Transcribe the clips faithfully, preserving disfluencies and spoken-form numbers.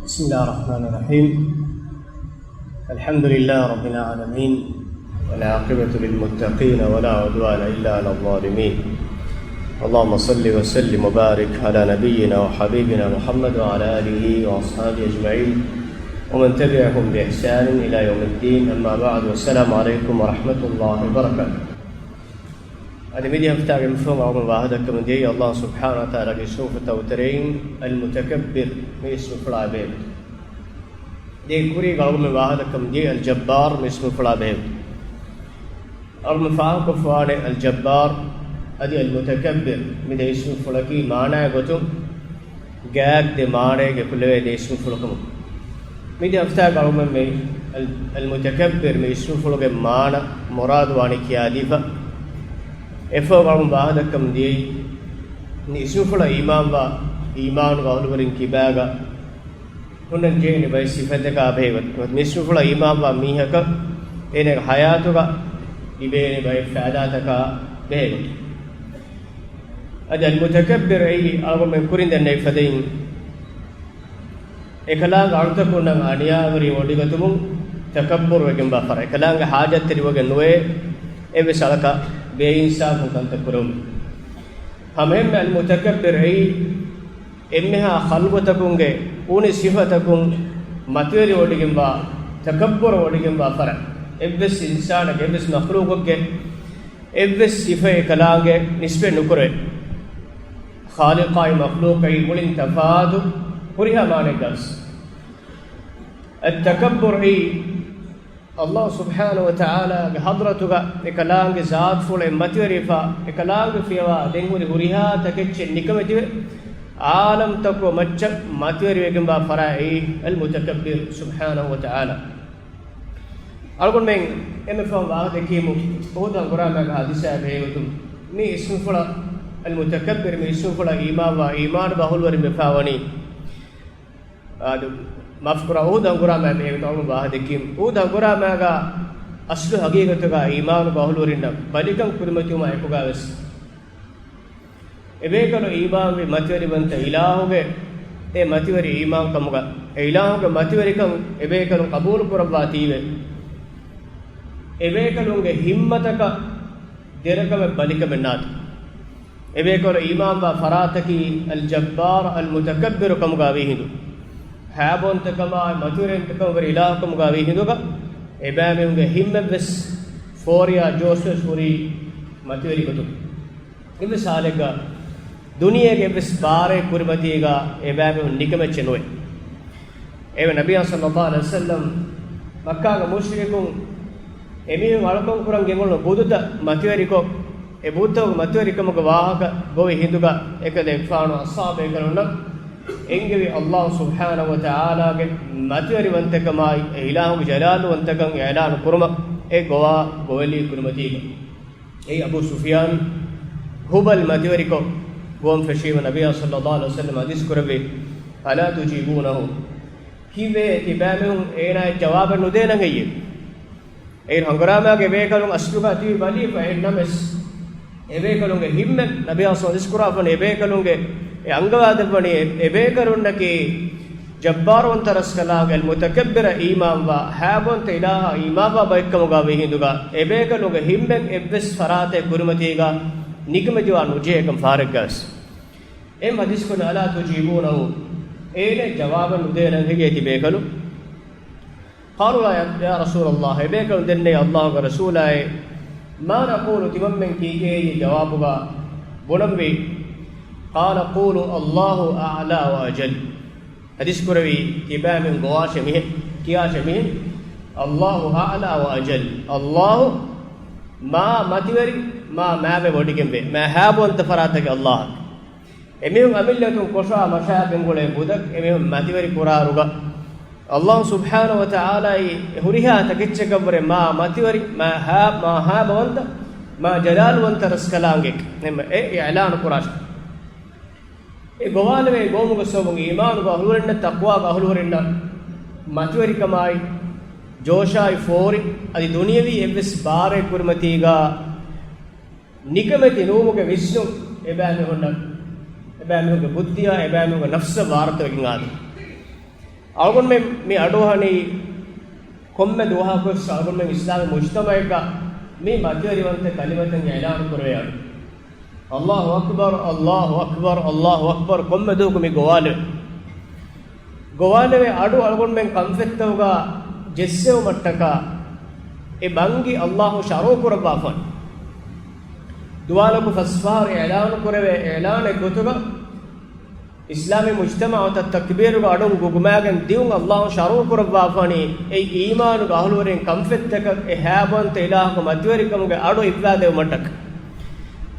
بسم الله الرحمن الرحيم. الحمد لله رب العالمين، والعاقبة للمتقين، ولا عدوان إلا على الظالمين. اللهم صل وسلم وبارك على نبينا وحبيبنا محمد وعلى آله وأصحابه أجمعين، ومن تبعهم بإحسان إلى يوم الدين. أما بعد، والسلام عليكم ورحمة الله وبركاته. އަދި މިދިޔަ ހަފްތާގެ މި ފަހުން އަޅުގަނޑު ވާހަކަ ދައްކަމުން ދިޔައީ، އައްލާހު ސުބްޙާނަހު ވަތަޢާލާގެ އިސްމުފުޅުތައް ތެރެއިން އަލްމުތަކައްބިރު މި އިސްމުފުޅާ ބެހޭ. ދެން ކުރީގަ އަޅުގަނޑު ވާހަކަ ދައްކަމުން ދިޔައީ އަލްޖައްބާރު މި އިސްމުފުޅާ ބެހޭ. އަޅުގަނޑު ފާހަގަކޮށްފަވާނެ އަލްޖައްބާރު އަދި އަލްމުތަކައްބިރު މި ދެ އިސްމުފުޅަކީ މާނައިގެ ގޮތުން ގާތް ދެ މާނައެއްގެ ކުލަވޭ ދެ އިސްމުފުޅު ކަމަށް. މިދިޔަ ހަފްތާގަ އަޅުގަނޑުމެން މި އަލް-، އަލްމުތަކައްބިރު މި އިސްމުފުޅުގެ މާނަ މުރާދުވާނީ ކިޔާދީފަ. އެއަށްފަހު އަޅުގަނޑު ވާހަކަ ދައްކަމުން ދިޔައީ، މި އިސްމުފުޅަށް އީމާންވާ އީމާނުގެ އަހުލުވެރިން ކިބާގަ ހުންނަން ޖެހޭނެ ބައެއް ސިފަތަކާ ބެހޭގޮތުން، މި އިސްމުފުޅަށް އީމާންވާ މީހަކަށް އޭނާގެ ޙަޔާތުގަ ލިބޭނެ ބައެއް ފައިދާތަކާ ބެހޭގޮތުން. އަދި އަލްމުތަކައްބިރު އެއީ އަޅުގަނޑުމެން ކުރިން ދެންނެވި ފަދައިން، އެކަލާނގެ އަޅުތަކުންނަށް އަނިޔާވެރި ވޮޑިގަތުމުން ތަކައްބުރުވެގެންވާ ފަރާތް، އެކަލާނގެ ޙާޖަތްތެރިވެގެން ނުވޭ، އެއްވެސް އަޅަކަށް ބޭއިންސާފު ކަންތައް ކުރުން. ހަމައެހެންމެ އަލްމުތަކައްބިރު އެއީ އެންމެހާ ޚަލްޤުތަކުންގެ އުނި ސިފަތަކުން މަތިވެރިވޮޑިގެންވާ، ތަކައްބުރުވޮޑިގެންވާ ފަރާތް. އެއްވެސް އިންސާނެއްގެ، އެއްވެސް މަޚްލޫޤެއްގެ އެއްވެސް ސިފައެއް އެކަލާނގެ ނިސްބަތް ނުކުރޭ. ޚާލިޤާއި މަޚްލޫޤާއި މުޅިން ތަފާތު ހުރިހާ މާނައެއްގަވެސް. އައްތަކައްބުރު އެއީ އައްލާހު ސުބްޙާނަހު ވަތަޢާލާގެ ޙަޟްރަތުގަ އެކަލާނގެ ޒާތުފުޅެއް މަތިވެރިވެފަ، އެކަލާނގެ ފިޔަވާ ދެން ހުރި ހުރިހާ ތަކެއްޗެއް ނިކަމެތިވެ، ޢާލަމްތަކުގެ މައްޗަށް މަތިވެރިވެގެންވާ ފަރާތް އެއީ އަލްމުތަކައްބިރު ސުބްޙާނަހު ވަތަޢާލާ. އަޅުގަނޑުމެން އެންމެ ފަހުން ވާހަކަ ދެއްކީމު އުޙުދު ހަނގުރާމައިގެ ޙާދިސާއާ ބެހޭގޮތުން، މި އިސްމުފުޅަށް އަލްމުތަކައްބިރު މި އިސްމުފުޅަށް އީމާންވާ އީމާނުގެ އަހުލުވެރިން ވެފާވަނީ. އާދު، މާފުކުރާ، އުޙުދު ހަނގުރާމައި ބެހޭގޮތުން އަޅުގަނޑު ވާހަކަ ދެއްކީމު، އުޙުދު ހަނގުރާމައިގަ އަސްލު ހަގީގަތުގަ އީމާނުގެ އަހުލުވެރިންނަށް ބަލިކަން ކުރިމަތިވުމާ އެކުގަވެސް، އެބޭކަލުން އީމާންވި މަތިވެރިވަންތަ އިލާހުގެ އެ މަތިވެރި އީމާން ކަމުގަ، އެ އިލާހުގެ މަތިވެރިކަން އެބޭކަލުން ޤަބޫލު ކުރައްވާތީވެ، އެބޭކަލުންގެ ހިތްމަތަކަށް ދެރަކަމެއް ބަލިކަމެއް ނާތު. އެބޭކަލުން އީމާންވާ ފަރާތަކީ އަލްޖައްބާރު އަލްމުތަކައްބިރު ކަމުގަ ވީ ހިނދު، ހައިބަވަންތަކަމާއި މަތިވެރިވަންތަކަމަށް ވެރި އިލާހު ކަމުގަ ވީ ހިނދުގަ، އެބައިމީހުންގެ ހިތްމަތްވެސް ފޯރިއާ ޖޯޝްވެސް ހުރީ މަތިވެރި ގޮތުން. އެއްވެސް ހާލެއްގަ ދުނިޔޭގެ އެއްވެސް ބާރެއް ކުރިމަތީގަ އެބައިމީހުން ނިކަމެއްޗެއް ނުވޭ. އެވެ، ނަބިއްޔާ ޞައްލައްލާހު ޢަލައިހި ވަސައްލަމް މައްކާގެ މުޝްރިކުން އެމީހުން އަޅުކަން ކުރަން ގެންގުޅުނު ބުދުތައް މަތިވެރިކޮށް، އެ ބުދުތަކުގެ މަތިވެރިކަމުގެ ވާހަކަ ގޮވި ހިނދުގަ، އެކަލޭގެފާނު އަޞްޙާބޭކަލުންނަށް އެންގެވި އައްލާހު ސުބްޙާނަހު ވަތަޢާލާގެ މަތިވެރިވަންތަކަމާއި، އެ އިލާހުގެ ޖަލާލުވަންތަކަން އިޢުލާނު ކުރުމަށް އެ ގޮވާ ގޮވެލި ކުރިމަތީގަ. އެއީ އަބޫ ސުފްޔާން ހުބަލް މަތިވެރިކޮށް ގޮވަން ފެށީމަ، ނަބިއްޔާ ޞައްލައްލާހު ޢަލައިހި ވަސައްލަމް ޙަދީޘް ކުރެއްވި، "ألا تجيبونه؟" ކީއްވެ ތިބާމީހުން އޭނާއަށް ޖަވާބެއް ނުދޭނަން ހެއްޔޭ؟ އޭރު ހަނގުރާމައިގެ އެބޭކަލުން އަސްލުގަ ތިބި ބަލީފަ އެހެންނަމަވެސް، އެބޭކަލުންގެ ހިތްމަތް ނަބިއްޔާ ޙަދީޘް ކުރާފަން އެބޭކަލުންގެ އެ އަންގަވާދެއްވަނީ އެ، އެބޭކަލުންނަކީ ޖައްބާރުވަންތަ ރަސްކަލާނގެ އަލްމުތަކައްބިރަށް އީމާންވާ، ހައިބަވަންތަ އިލާހަށް އީމާންވާ ބައެއްކަމުގަ ވީ ހިނދުގަ، އެބޭކަލުންގެ ހިތްމަތް އެއްވެސް ފަރާތެއް ކުރިމަތީގަ ނިކަމެތިވާން ނުޖެހޭކަން ފާރެއްގަވެސް. އެހެން ޙަދީޘް ކުރަނީ، "ألا تجيبونه؟" އޭނަ ޖަވާބެއް ނުދޭނަން ހެއްޔޭ ތިބޭކަލުން؟ قالوا: "لا يا رسول الله." އެބޭކަލުން ދެންނެވި އައްލާހުގެ ރަސޫލާއޭ، "ما نقول؟" ތިމަންމެން ކީކޭ އެ ޖަވާބުގަ ބުނަންވީ؟ قال: "قولوا: الله أعلى وأجل." ޙަދީޘް ކުރެއްވީ ތިބާމީހުން ގޮވާށޭ މިހެން، ކިޔާށޭ މިހެން، "الله أعلى وأجل." އައްލާހު މާ މަތިވެރި، މާ މާވެ ވޮޑިގެންވޭ، މާ ހައިބަވަންތަ ފަރާތަކީ އައްލާހަކީ. އެމީހުން އަމިއްލައަކުން ކޮށާ މަށާ ގެންގުޅޭ ބުދަށް އެމީހުން މަތިވެރި ކުރާއިރުގަ، އައްލާހު ސުބްޙާނަހު ވަތަޢާލާއީ އެ ހުރިހާ ތަކެއްޗަކަށްވުރެ މާ މަތިވެރި، މާ ހާ-، މާ ހައިބަވަންތަ، މާ ޖަލާލުވަންތަ ރަސްކަލާނގެ އެ އިޢުލާނު ކުރާށޭ. އެ ގޮވާލެވޭ ގޮވުމުގެ ސަބަބުން އީމާނުގެ އަހުލުވެރިންނަށް، ތަޤްވާގެ އަހުލުވެރިންނަށް މަތިވެރިކަމާއި، ޖޯޝާއި ފޯރި، އަދި ދުނިޔަވީ އެއްވެސް ބާރެއް ކުރިމަތީގަ ނިކަމެތި ނުވުމުގެ ވިސްނުން އެބައިމީހުންނަށް، އެބައިމީހުންގެ ބުއްދިއާ، އެބައިމީހުންގެ ނަފްސަށް ވާރުތަވެގެން އާދެ. އަޅުގަނޑުމެން މި އަޑުއަހަނީ ކޮންމެ ދުވަހަކުވެސް އަޅުގަނޑުމެން އިސްލާމީ މުޖްތަމަޢެއްގަ މި މަތިވެރިވަންތަ ކަލިމަތައް އިޢުލާނު ކުރެވޭ އަޑު. އައްލާހު އަކްބަރު، އައްލާހު އަކްބަރު، އައްލާހު އަކްބަރު ކޮންމެ ދުވަހަކު މި ގޮވާލެވޭ. ގޮވާލެވޭ އަޑު އަޅުގަނޑުމެން ކަންފަތްތަކުގަ ޖެއްސެވުމަށްޓަކާ އެ ބަންގި އައްލާހު ޝަރުޢު ކުރައްވާފަން. ދުވާލަކު ފަސްފަހަރު އިޢުލާނު ކުރެވޭ އިޢުލާނެއް ގޮތުގަ އިސްލާމީ މުޖްތަމަޢުތައް ތަކްބީރުގެ އަޑުން ގުގުމާގެން ދިއުން އައްލާހު ޝަރުޢު ކުރައްވާފަނީ، އެއީ އީމާނުގެ އަހުލުވެރިން ކަންފަތްތަކަށް އެ ހައިބަންތަ އިލާހުގެ މަތިވެރިކަމުގެ އަޑު އިއްވާދެވުމަށްޓަކަ.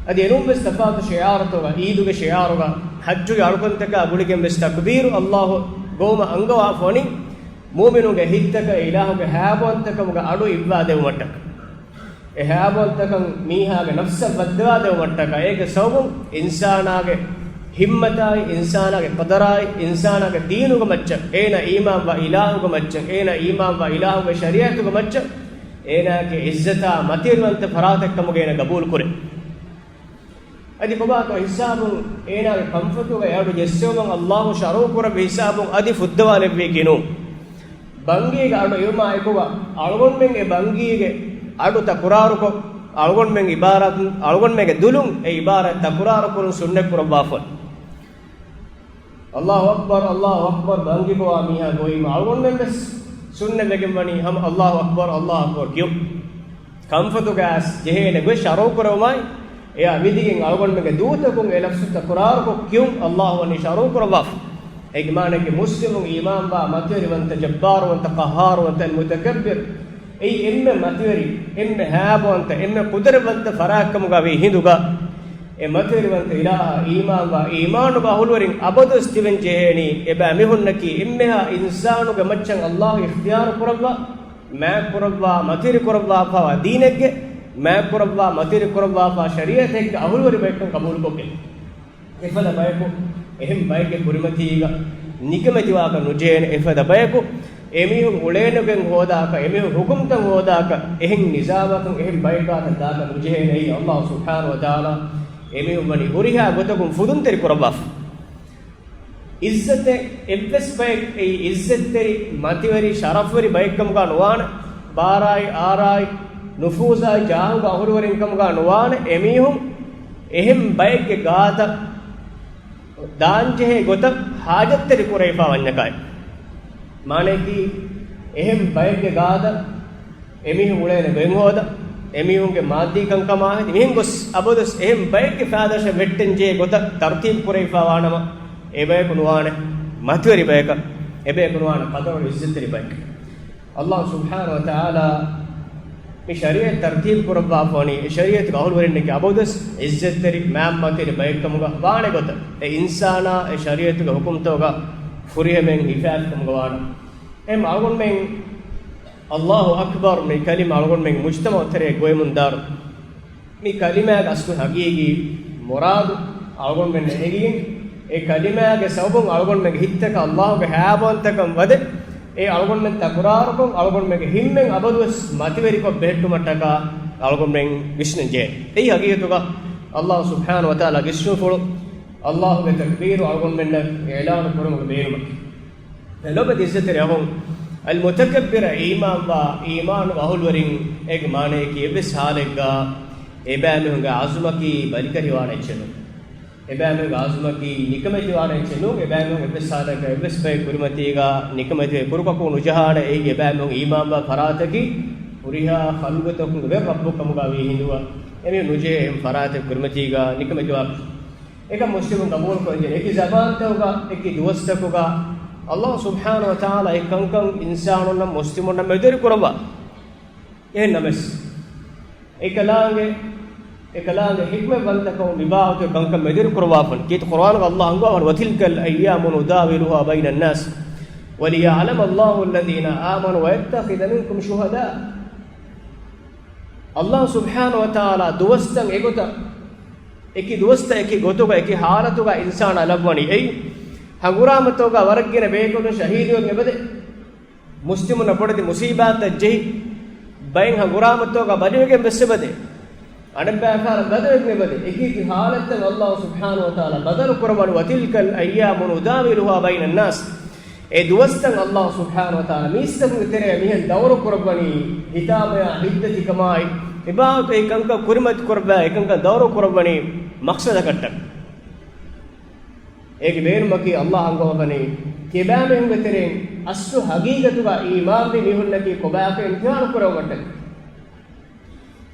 އަދި އެނޫންވެސް ތަފާތު ޝިޢާރުތަކުގަ، އީދުގެ ޝިޢާރުގަ، ޙައްޖުގެ އަޅުކަންތަކާ ގުޅިގެން ވެސް ތަކްބީރު އައްލާހު ގޮވުމަށް އަންގަވާފަ ވަނީ، މުއުމިނުންގެ ހިތްތަކަށް އިލާހުގެ ހައިބަންތަކަމުގެ އަޑު އިއްވާދެވުމަށްޓަކަ. އެ ހައިބަންތަކަން މީހާގެ ނަފްސަށް ވައްދަވާދެވުމަށްޓަކަ. އޭގެ ސަބަބުން އިންސާނާގެ ހިއްމަތާއި، އިންސާނާގެ ޤަދަރާއި، އިންސާނާގެ ދީނުގެ މައްޗަށް، އޭނާ އީމާންވާ އިލާހުގެ މައްޗަށް، އޭނާ އީމާންވާ އިލާހުގެ ޝަރީޢަތުގެ މައްޗަށް، އޭނާގެ ޢިއްޒަތާ މަތިވެރިވަންތަ ފަރާތެއްކަމުގަ އޭނާ ގަބޫލުކުރޭ. އަދި ކޮބާތޯ ހިސާބުން އޭނާގެ ކަންފަތުގަ އެ އަޑު ޖެއްސެވުމަށް އައްލާހު ޝަރުޢު ކުރެއްވި ހިސާބުން އަދި ފުއްދަވާލެއްވީކީ ނޫން. ބަންގީގެ އަޑު އިވުމާ އެކުގަ އަޅުގަނޑުމެން އެ ބަންގީގެ އަޑު ތަކުރާރުކޮށް، އަޅުގަނޑުމެން އިބާރާތު، އަޅުގަނޑުމެންގެ ދުލުން އެ އިބާރާތް ތަކުރާރު ކުރުން ސުންނަތް ކުރައްވާފަ. އައްލާހު އަކްބަރު، އައްލާހު އަކްބަރު، ބަންގި ގޮވާ މީހާ ގޮވީމަ އަޅުގަނޑުމެން ވެސް ސުންނަތް ވެގެން ވަނީ ހަމަ އައްލާހު އަކްބަރު، އައްލާހު އަކްބަރު ކިޔުން. ކަންފަތުގައި ޖެހޭނެ ގޮތް ޝަރުޢު ކުރެވުމާއި، އެއާ މިދިގެން އަޅުގަނޑުމެންގެ ދޫތަކުން އެ ލަފްޒު ތަކުރާރުކޮށް ކިޔުން އައްލާހު ވަނީ ޝަރުޢު ކުރައްވާފަ. އޭގެ މާނައަކީ މުސްލިމުން އީމާންވާ، މަތިވެރިވަންތަ، ޖައްބާރުވަންތަ، ޤައްހާރުވަންތަ، އަލްމުތަކައްބިރު، އެއީ އެންމެ މަތިވެރި، އެންމެ ހައިބަވަންތަ، އެންމެ ޤުދުރަތްވަންތަ ފަރާތްކަމުގަ ވީ ހިނދުގަ، އެ މަތިވެރިވަންތަ އިލާހަށް އީމާންވާ، އީމާނުގެ އަހުލުވެރިން އަބަދުވެސް ތިބެން ޖެހޭނީ، އެބައިމީހުންނަކީ އެންމެހާ އިންސާނުގެ މައްޗަށް އައްލާހު އިޚްތިޔާރު ކުރައްވާ، މާތްކުރައްވާ، މަތިވެރި ކުރައްވާފައިވާ ދީނެއްގެ، މާތްކުރައްވާ، މަތިވެރި ކުރައްވާފައިވާ ޝަރީޢަތެއްގެ އަހުލުވެރި ބަޔަކުން ޤަބޫލުކޮށްގެން. އެފަދަ ބަޔަކު އެހެން ބައެއްގެ ކުރިމަތީގަ ނިކަމެތިވާކަށް ނުޖެހޭނެ. އެފަދަ ބަޔަކު އެމީހުން އުޅޭނެގެން ހޯދާކަށް، އެމީހުން ޙުކުމްތައް ހޯދާކަށް، އެހެން ނިޒާމަކުން އެހެން ބަޔަކާ ތަން ދާކަށް ނުޖެހޭނެ. އެއީ އައްލާހު ސުބްޙާނަހު ވަތަޢާލާ އެމީހުން ވަނީ ހުރިހާ ގޮތަކުން ފުދުންތެރި ކުރައްވާފަ. އިއްޒަތެއް އެއްވެސް ބައެއް އެއީ އިއްޒަތްތެރި، މަތިވެރި، ޝަރަފްވެރި ބައެއްކަމުގަ ނުވާނެ. ބާރާއި، އާރާއި، ނުފޫޒާއި، ޖާހުގެ އަހުލުވެރިންކަމުގަ ނުވާނެ. އެމީހުން އެހެން ބައެއްގެ ގާތަށް ދާންޖެހޭ ގޮތަށް ހާޖަތްތެރި ކުރެވިފަ ވަންޏަކާއި. މާނައަކީ، އެހެން ބައެއްގެ ގާތަށް އެމީހުން އުޅޭނެ ގޮތް ހޯދަ، އެމީހުންގެ މާއްދީ ކަންކަމާ ހެދި، މިހެން ގޮސް އަބަދުވެސް އެހެން ބައެއްގެ ފައިދާއަށް ވެއްޓެން ޖެހޭ ގޮތަށް ތަރުތީބު ކުރެވިފަ ވާނަމަ، އެ ބަޔަކު ނުވާނެ މަތިވެރި ބަޔަކަށް، އެ ބަޔަކު ނުވާނެ ޤަދަރު އިއްޒަތްތެރި ބަޔަކަށް. އައްލާހު ސުބްޙާނަހު ވަތަޢާލާ މި ޝަރީޢަތް ތަރުތީބު ކުރައްވާފަ ވަނީ، އެ ޝަރީޢަތުގެ އަހުލުވެރިންނަކީ އަބަދުވެސް އިއްޒަތްތެރި، މާތް މަތިވެރި ބައެއްކަމުގަ ވާނެ ގޮތަށް، އެ އިންސާނާ އެ ޝަރީޢަތުގެ ޙުކުމްތަކުގަ ފުރިހަމައިން ހިފާފިކަމުގަ ވާނެ. އެހެން އަޅުގަނޑުމެން އައްލާހު އަކްބަރު މި ކަލިމަ އަޅުގަނޑުމެން މުޖްތަމަޢު ތެރޭ ގޮވެމުންދާއިރު، މި ކަލިމާގެ އަސްލު ހަގީގީ މުރާދު އަޅުގަނޑުމެން އެނގިގެން، އެ ކަލިމާގެ ސަބަބުން އަޅުގަނޑުމެންގެ ހިތްތަކަށް އައްލާހުގެ ހައިބަވަންތަކަން ވަދެ، އެ އަޅުގަނޑުމެން ތަކުރާރުކޮށް، އަޅުގަނޑުމެންގެ ހިތްމެން އަބަދުވެސް މަތިވެރިކޮށް ބެހެއްޓުމަށްޓަކާ އަޅުގަނޑުމެން ވިސްނަން ޖެހޭ. އެއީ ހަގީގަތުގަ އައްލާހު ސުބްޙާނަހު ވަތަޢާލާ ވިސްނުންފުޅު، އައްލާހުގެ ތަކްބީރު އަޅުގަނޑުމެންނަށް އިޢުލާނު ކުރުމުގެ ބޭނުމަކީ. ލޮބުވެތި އިއްޒަތްތެރި އަޚުން، އަލްމުތަކައްބިރު، އީމާންވާ، އީމާނު އަހުލުވެރިން، އޭގެ މާނައަކީ އެއްވެސް ހާލެއްގަ އެބައިމީހުންގެ އަޒުމަކީ ބަލިކަށިވާނެ އެއްޗެއް ނޫން. އެބައިމީހުންގެ އަޒުމަކީ ނިކަމެތިވާނެ އެއްޗެއް ނޫން. އެބައިމީހުން އެއްވެސް ހާލެއްގަ އެއްވެސް ބައެއް ކުރިމަތީގަ ނިކަމެތިވެ ކުރުކަކު ނުޖަހާނެ. އެއީ އެބައިމީހުން އީމާންވާ ފަރާތަކީ ހުރިހާ ޚަލްޤުތަކުންގެ ވެރި ރައްބު ކަމުގަ ވީ ހިނދުގަ އެމީހުން ނުޖެހޭ އެހެން ފަރާތެއް ކުރިމަތީގަ ނިކަމެތިވާކަށް. އެކަން މުސްލިމުން ގަބޫލުކޮށްގެން، އެކި ޒަމާންތަކުގަ، އެކި ދުވަސްތަކުގަ، އައްލާހު ސުބްޙާނަހު ވަތަޢާލާ އެ ކަންކަން އިންސާނުންނަށް މުސްލިމުންނަށް މެދުވެރި ކުރައްވާ. އެހެން ނަމަވެސް، އެކަލާނގެ، އެކަލާނގެ ޙިކްމަތްވަންތަކަމުން މިބާވަތުގެ ކަންކަން މެދުވެރި ކުރައްވާފަން. ކީރިތި ޤުރުއާނުގަ އައްލާހު އަންގަވާފަން، "وَتِلْكَ الْأَيَّامُ نُدَاوِلُهَا بَيْنَ النَّاسِ وَلِيَعْلَمَ اللَّهُ الَّذِينَ آمَنُوا وَيَتَّخِذَ مِنْكُمْ شُهَدَاءَ." އައްލާހު ސުބްޙާނަހު ވަތަޢާލާ ދުވަސްތައް އެގޮތަށް، އެކި ދުވަސްތައް އެކި ގޮތުގަ އެކި ޙާލަތުގަ އިންސާނާ ލައްވަނީ. އެއީ ހަނގުރާމަތަކުގަ ވަރަށް ގިނަ ބޭކަލުން ޝަހީދުވެގެން އެބަދޭ. މުސްލިމުންނަށް ބޮޑެތި މުސީބާތްތައް ޖެހި، ބައެއް ހަނގުރާމަތަކުގަ ބަލިވެގެން ވެސް އެބަދޭ. އަނެއްބައި ފަހަރަށް ގަދަވެގެން އެބަދޭ. އެކި އެކި ޙާލަތްތައް އައްލާހު ސުބްޙާނަހު ވަތަޢާލާ ބަދަލު ކުރައްވަނީ، "وَتِلْكَ الْأَيَّامُ نُدَاوِلُهَا بَيْنَ النَّاسِ." އެ ދުވަސްތައް އައްލާހު ސުބްޙާނަހު ވަތަޢާލާ މީސްތަކުންގެ ތެރެއަށް މިހެން ދައުރު ކުރައްވަނީ، ހިތާމަޔާ ހިތްދަތިކަމާއި، އެބާވަތު އެ ކަންކަން ކުރިމަތި ކުރައްވާ އެކަންކަން ދައުރު ކުރައްވަނީ މަޤްޞަދަކަށްޓަކަ. އޭގެ ބޭނުމަކީ އައްލާހު އަންގަވަނީ ތިޔަބައިމީހުންގެ ތެރެއިން އަސްލު ހަގީގަތުގަ އީމާންވި މީހުންނަކީ ކޮބާކަން އިމްތިޙާނު ކުރެވުމަށްޓަކަ.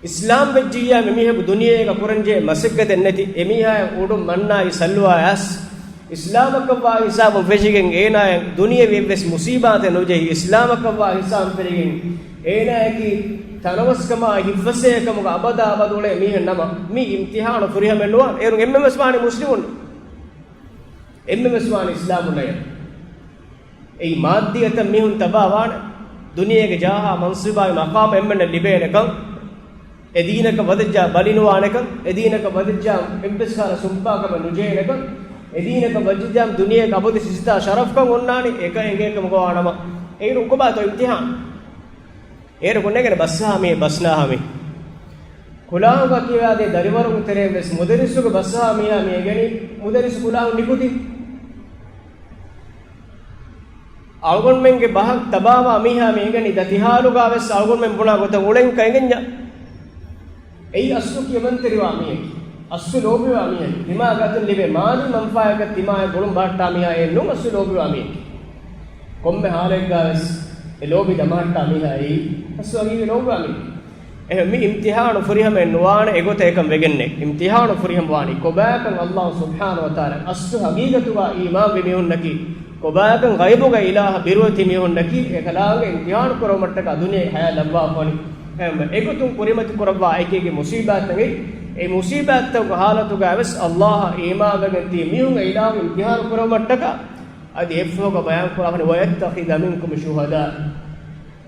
އިސްލާމް ވެއްޖިއްޔާ މި މީހަކު ދުނިޔޭގަ ކުރަންޖެހޭ މަސައްކަތެއް ނެތި، އެ މީހާއަށް އުޑު މަންނާއި ސަލްވާ އައިސް، އިސްލާމަކަށްވާ ހިސާބުން ފެށިގެން އޭނާއަށް ދުނިޔެވި އެއްވެސް މުސީބާތެއް ނުޖެހި، އިސްލާމަކަށްވާ ހިސާބުން ފެށިގެން އޭނާއަކީ ތަނަވަސްކަމާއި ހިތްފަސޭހަކަމުގަ އަބަދާ އަބަދު އުޅޭ މީހެއް ނަމަ، މި އިމްތިޙާނު ފުރިހަމައެއް ނުވާނެ. އޭރުން އެންމެންވެސް ވާނީ މުސްލިމުން. އެންމެންވެސް ވާނީ އިސްލާމުންނޭ. އެއީ މާއްދިއްޔަތަށް މީހުން ތަބާވާނެ، ދުނިޔޭގެ ޖާހާ މަންސިބާއި މަޤާމް އެންމެންނަށް ލިބޭނެކަން، އެ ދީނަކަށް ވަދެއްޖާ ބަލިނުވާނެކަން، އެ ދީނަކަށް ވަދެއްޖާ އެއްވެސް ކަހަލަ ސުންޕާކަމެއް ނުޖެހޭނެކަން، އެ ދީނަކަށް ވަދެއްޖާ ދުނިޔޭގެ އަބަދު އިއްޒަތާ ޝަރަފްކަން އޮންނާނީ އެކަން އެނގޭކަމުގަވާ ނަމަ، އޭރު ކޮބާތޯ އިމްތިޙާނު؟ އޭރު ކޮންނޭނގެ ބަސްހާ މީހެއް ބަސްނާހާ މީހެއް. ކުލާހުގަ ކިޔާދޭ ދަރިވަރުން ތެރެއިން ވެސް މުދައްރިސުގެ ބަސްހާ މީހާ މި އެނގެނީ މުދައްރިސު ކުލާހުން ނިކުތީ. އަޅުގަނޑުމެންގެ ބަހަށް ތަބާވާ މީހާ މި އެނގެނީ ދަތި ހާލުގަ ވެސް އަޅުގަނޑުމެން ބުނާ ގޮތަށް އުޅެން ކަން އެނގެންޏާ. އެއީ އަސްލު ކިޔަމަންތެރިވާ މީހެއް. އަސްލު ލޯބިވާ މީހެއް. ދިމާގަތުން ލިބޭ މާލީ މަންފާއަކަށް ތިމާއަށް ގުޅުން ބަހައްޓާ މީހާ އެއް ނޫން އަސްލު ލޯބިވާ މީހެއް. ކޮންމެ ހާލެއްގަ ވެސް އެ ލޯބި ދަމަހައްޓާ މީހާ އެއީ އަސްލު ހަގީގީ ލޯބިވާ މީހެއް. އެހެން މި އިމްތިޙާނު ފުރިހަމައެއް ނުވާނެ އެގޮތަށް އެކަން ވެގެންނެއް. އިމްތިޙާނު ފުރިހަމަ ވާނީ ކޮބާކަން އައްލާހު ސުބްޙާނަހު ވަތަޢާލާ އަސްލު ހަގީގަތުގަ އީމާންވި މީހުންނަކީ، ކޮބާކަން ޣައިބުގަ އިލާހަށް ބިރުވެތި މީހުންނަކީ، އެކަލާނގެ އިމްތިޙާނު ކުރުމަށްޓަކާ ދުނިޔޭގެ ޙަޔާތް ލައްވާފަވަނީ. އެހެންވެ، އެގޮތުން ކުރިމަތި ކުރައްވާ އެކި އެކި މުސީބާތްތަކެއް، އެ މުސީބާތްތަކުގެ ޙާލަތުގަ ވެސް އައްލާހަށް އީމާންވެގެން ތިބި މީހުން އިލާހު އިމްތިޙާނު ކުރުމަށްޓަކާ، އަދި އެއަށްފަހުގަ ބަޔާން ކުރާ ވަނީ، وَيَتَّخِذَ مِنكُمْ شُهَدَاءَ.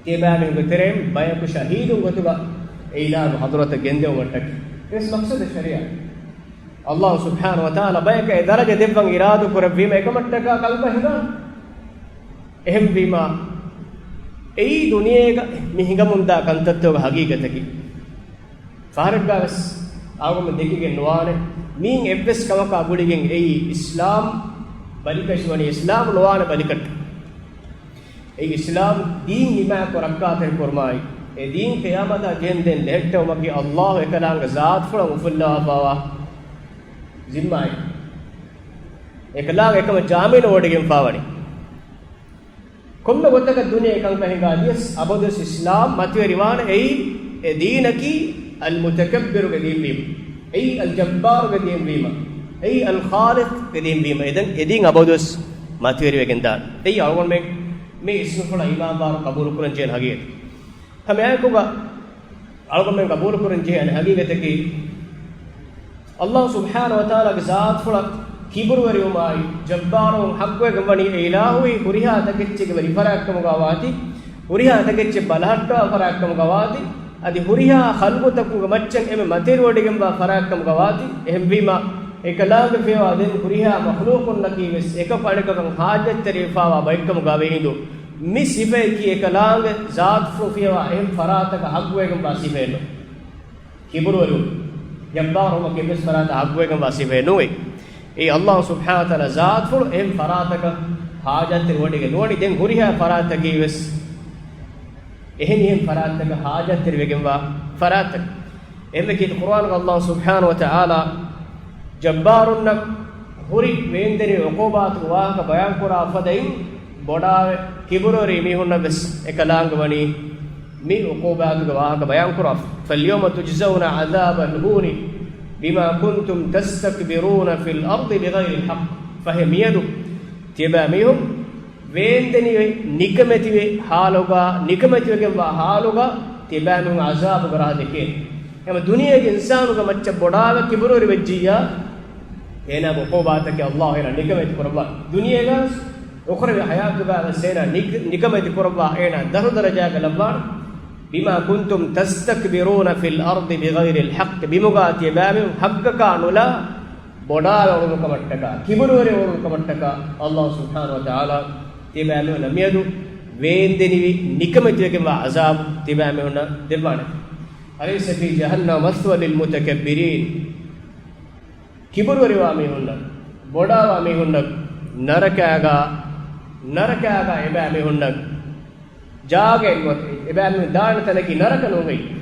ތިޔަބައިމީހުންގެ ތެރެއިން ބަޔަކު ޝަހީދުން ގޮތުގަ އެ އިލާހު ޙަޟްރަތަށް ގެންދެވުމަށްޓަކައި. އެވެސް މަޤްޞަދެއް ޝަރީޢަތް. އައްލާހު ސުބްޙާނަހު ވަތަޢާލާ ބަޔަކަށް އެ ދަރަޖަ ދެއްވަން އިރާދަ ކުރެއްވީމަ އެކަމަށްޓަކާ ކަލްބަށް ހިނގާނެ. އެހެންވީމާ، އެއީ ދުނިޔޭގަ މި ހިނގަމުންދާ ކަންތައްތަކުގެ ހަގީގަތަކީ. ފަހަރެއްގަ ވެސް އަޅުގަނޑު ދެކިގެން ނުވާނެ، މީން އެއްވެސް ކަމަކާ ގުޅިގެން އެއީ އިސްލާމް ބަލިކަށިވަނީ އިސްލާމް ނުވާނެ ބަލިކަށްޓަކައި. އެއީ އިސްލާމް ދީން ހިމާޔަތްކޮށް ރައްކާތެރިކުރުމާއި، އެ ދީން ޤިޔާމަތާ ޖެހެންދެން ލެހެއްޓެވުމަކީ އައްލާހު އެކަލާނގެ ޒާތުފުޅަށް އުފުއްލަވާފައިވާ ޒިންމާއެއް. އެކަލާނގެ އެކަމަށް ޖާމީނު ވޮޑިގެންފައިވަނީ. ކޮންމެ ގޮތަކަށް ދުނިޔެ ކަންކަން ހިނގާ ދިޔަސް އަބަދުވެސް އިސްލާމް މަތިވެރިވާނެ. އެއީ އެ ދީނަކީ އަލްމުތަކައްބިރުގެ ދީން ވީމަ، އެއީ އަލްޖައްބާރުގެ ދީން ވީމަ، އެއީ އަލްޚާލިޤްގެ ދީން ވީމަ، އެދެން އެ ދީން އަބަދުވެސް މަތިވެރިވެގެން ދާނެ. އެއީ އަޅުގަނޑުމެން މި އިސްމުފުޅަށް އީމާންދާރު ޤަބޫލުކުރަން ޖެހޭނެ ހަގީގަތެއް. ހަމައެއާއެކުގަ އަޅުގަނޑުމެން ޤަބޫލުކުރަން ޖެހޭނެ ހަގީގަތަކީ، އައްލާހު ސުބްޙާނަހު ވަތަޢާލާގެ ޒާތުފުޅަށް ކިބުރުވެރިވުމާއި، ޖައްބާރުވުން ޙައްޤުވެގެންވަނީ އެ އިލާހުއީ ހުރިހާ ތަކެއްޗެއްގެ ވެރިފަރާތްކަމުގަވާތީ، ހުރިހާ ތަކެއްޗެއް ބަލަހައްޓާ ފަރާތްކަމުގަވާތީ، އަދި ހުރިހާ ޚަލްޤުތަކުގެ މައްޗަށް އެންމެ މަތިވެރިވޮޑިގެންވާ ފަރާތްކަމުގަވާތީ. އެހެންވީމާ، އެކަލާނގެ ފިޔަވާ ދެން ހުރިހާ މަޚްލޫޤުންނަކީ ވެސް އެކަކު އަނެކަކަށް ޙާޖަތްތެރިވެފައިވާ ބައެއްކަމުގަ ވޭހިނދު، މި ސިފަޔަކީ އެކަލާނގެ ޒާތުފުޅު ފިޔަވާ އެހެން ފަރާތަކަށް ޙައްޤުވެގެންވާ ސިފައެއްނު. ކިބުރުވެރިވުން، ޖައްބާރުވުމަކީ އެއްވެސް ފަރާތަށް ޙައްޤުވެގެންވާ ސިފައެއް ނޫން. އެއީ އައްލާހު ސުބްޙާނަހު ވަތަޢާލާ ޒާތުފުޅު އެހެން ފަރާތަކަށް ޙާޖަތްތެރިވޮޑިގެން ނުވަނީ. ދެން ހުރިހާ ފަރާތަކީ ވެސް އެހެނިހެން ފަރާތަކަށް ޙާޖަތްތެރިވެގެންވާ ފަރާތަކަށް. އެހެންވެ ކީރިތި ޤުރުއާނުގަ އައްލާހު ސުބްޙާނަހު ވަތަޢާލާ ޖައްބާރުންނަށް ހުރި ވޭންދެނި ޢުޤޫބާތުގެ ވާހަކަ ބަޔާންކުރާ ފަދައިން، ބޮޑާވެ ކިބުރުވެރި މީހުންނަށް ވެސް އެކަލާނގެ ވަނީ މި ޢުޤޫބާތުގެ ވާހަކަ ބަޔާންކުރާ. فَالْيَوْمَ تُجْزَوْنَ عَذَابَ الْهُونِ بِمَا كُنْتُمْ تَسْتَكْبِرُونَ فِي الْأَرْضِ بِغَيْرِ الْحَقِّ. ފަހެ މިއަދު ތިޔަބައިމީހުން ވޭންދެނިވެ، ނިކަމެތިވެ ޙާލުގަ، ނިކަމެތިވެގެންވާ ޙާލުގަ ތިޔަބައިމީހުން ޢަޒާބުގެ ރަހަ ދެކޭނެ. އެހެންވެ ދުނިޔޭގެ އިންސާނުގެ މައްޗަށް ބޮޑާވެ ކިބުރުވެރިވެއްޖިއްޔާ، އޭނާގެ ޢުޤޫބާތަކީ އައްލާހު އޭނާ ނިކަމެތި ކުރައްވާ. ދުނިޔޭގަ އުޚްރަވީ ޙަޔާތުގަ ވެސް އޭނާ ނިކަ-، ނިކަމެތި ކުރައްވާ އޭނާ ދަށު ދަރަޖާގަ ލައްވާނެ. بِمَا كُنْتُمْ تَسْتَكْبِرُونَ فِي الْأَرْضِ بِغَيْرِ الْحَقِّ. ބިމުގަ ތިޔަބައިމީހުން ޙައްޤަކާ ނުލާ ބޮޑާވެ އުޅުނުކަމަށްޓަކާ، ކިބުރުވެރި އުޅުނުކަމަށްޓަކާ، އައްލާހު ސުބްޙާނަހު ވަތަޢާލާ ތިޔަބައިމީހުންނަށް މިއަދު ވޭންދެނިވި ނިކަމެތިވެގެންވާ ޢަޒާބު ތިޔަބައިމީހުންނަށް ދެއްވާނެ. أَلَيْسَ فِي جَهَنَّمَ مَثْوًى لِلْمُتَكَبِّرِينَ. ކިބުރުވެރިވާ މީހުންނަށް، ބޮޑާވާ މީހުންނަށް ނަރަކާގަ ނަރަކާގަ އެބައިމީހުންނަށް ޖާގައެއް ނުވަތަ އެބައިމީހުން ދާނެ ތަނަކީ ނަރަކަ ނޫންހެއްޔެވެ؟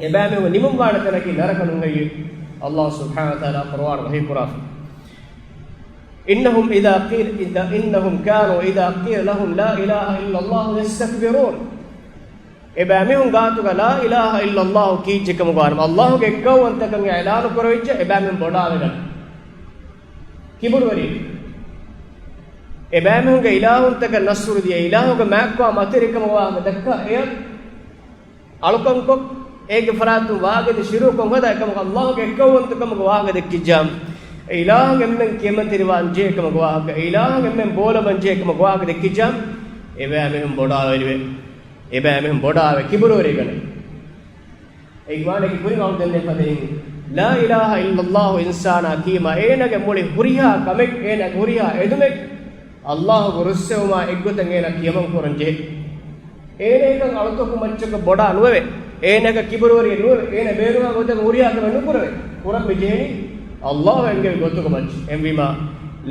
އެބައިމީހުން ނިމުންވާނެ ތަނަކީ ނަރަކަ ނޫންހެއްޔެވެ؟ އައްލާހު ސުބްޙާނަހޫ ވަތަޢާލާ ޤުރުއާން ވަޙީ ކުރާފަ، إنهم إذا قيل، إذا، إنهم كانوا إذا قيل لهم لا إله إلا الله يستكبرون. އެބައިމީހުން ގާތުގަ ލާ އިލާހަ އިއްލައްލާހު ކީއްޗެއް ކަމުގަ ވާނަމަ، އައްލާހުގެ އެއްކައުވަންތަކަން އިޢުލާނު ކުރެވިއްޖެ، އެބައިމީހުން ބޮޑާވެގަން. ކިބުރުވެރި. އެބައިމީހުންގެ އިލާހުންތަކަށް ނަޞްރު ދިޔަ، އިލާހުގެ މާތްކޮށް މަތިވެރިކަމުގަ ވާހަކަ ދައްކާ އެޔަށް އަޅުކަންކޮށް، އޭގެ ފަރާތުން ވާގިދި ޝިރުކުކޮށް ހަދާ އެކަމަކު އައްލާހުގެ އެއްކައުވަންތަކަމުގަ ވާހަކަ ދެއްކިއްޖާ، އެ އިލާހަށް އެންމެން ކިޔަމަންތެރިވާން ޖެހޭ ކަމަކު ވާހަކަ، އެ އިލާހަށް އެންމެން ބޯލަމަން ޖެހޭ ކަމަކު ވާހަކަ ދެއްކިއްޖާ، އެބައިމީހުން ބޮޑާވެރިވޭ. އެބައިމީހުން ބޮޑާވެ ކިބުރުވެރިވެގަނެ. އޭގެ މާނައަކީ ކުރިން އަޅުގަނޑުމެން ފަދައިން، ލާ އިލާހަ އިއްލައްލާހު އިންސާނާ ކީމަ އޭނާގެ މުޅި ހުރިހާ ކަމެއް، އޭނާގެ ހުރިހާ އެދުމެއް އައްލާހުގެ ރުއްސެވުމާ އެއްގޮތަށް އޭނާ ކިޔަމަން ކުރަން ޖެހޭ. އޭނައަކަށް އަޅުތަކު މައްޗަކަށް ބޮޑާ ނުވެވޭ. އޭނައަކަށް ކިބުރުވެރިއެއް ނުވެވޭ. އޭނަ ބޭނުންވާ ގޮތަކަށް ހުރިހާ ކަމެއް ނުކުރެވޭ. ކުރަން މި ޖެހެނީ އައްލާހު އެންގެވި ގޮތުގެ މައްޗަށް. އެހެންވީމާ،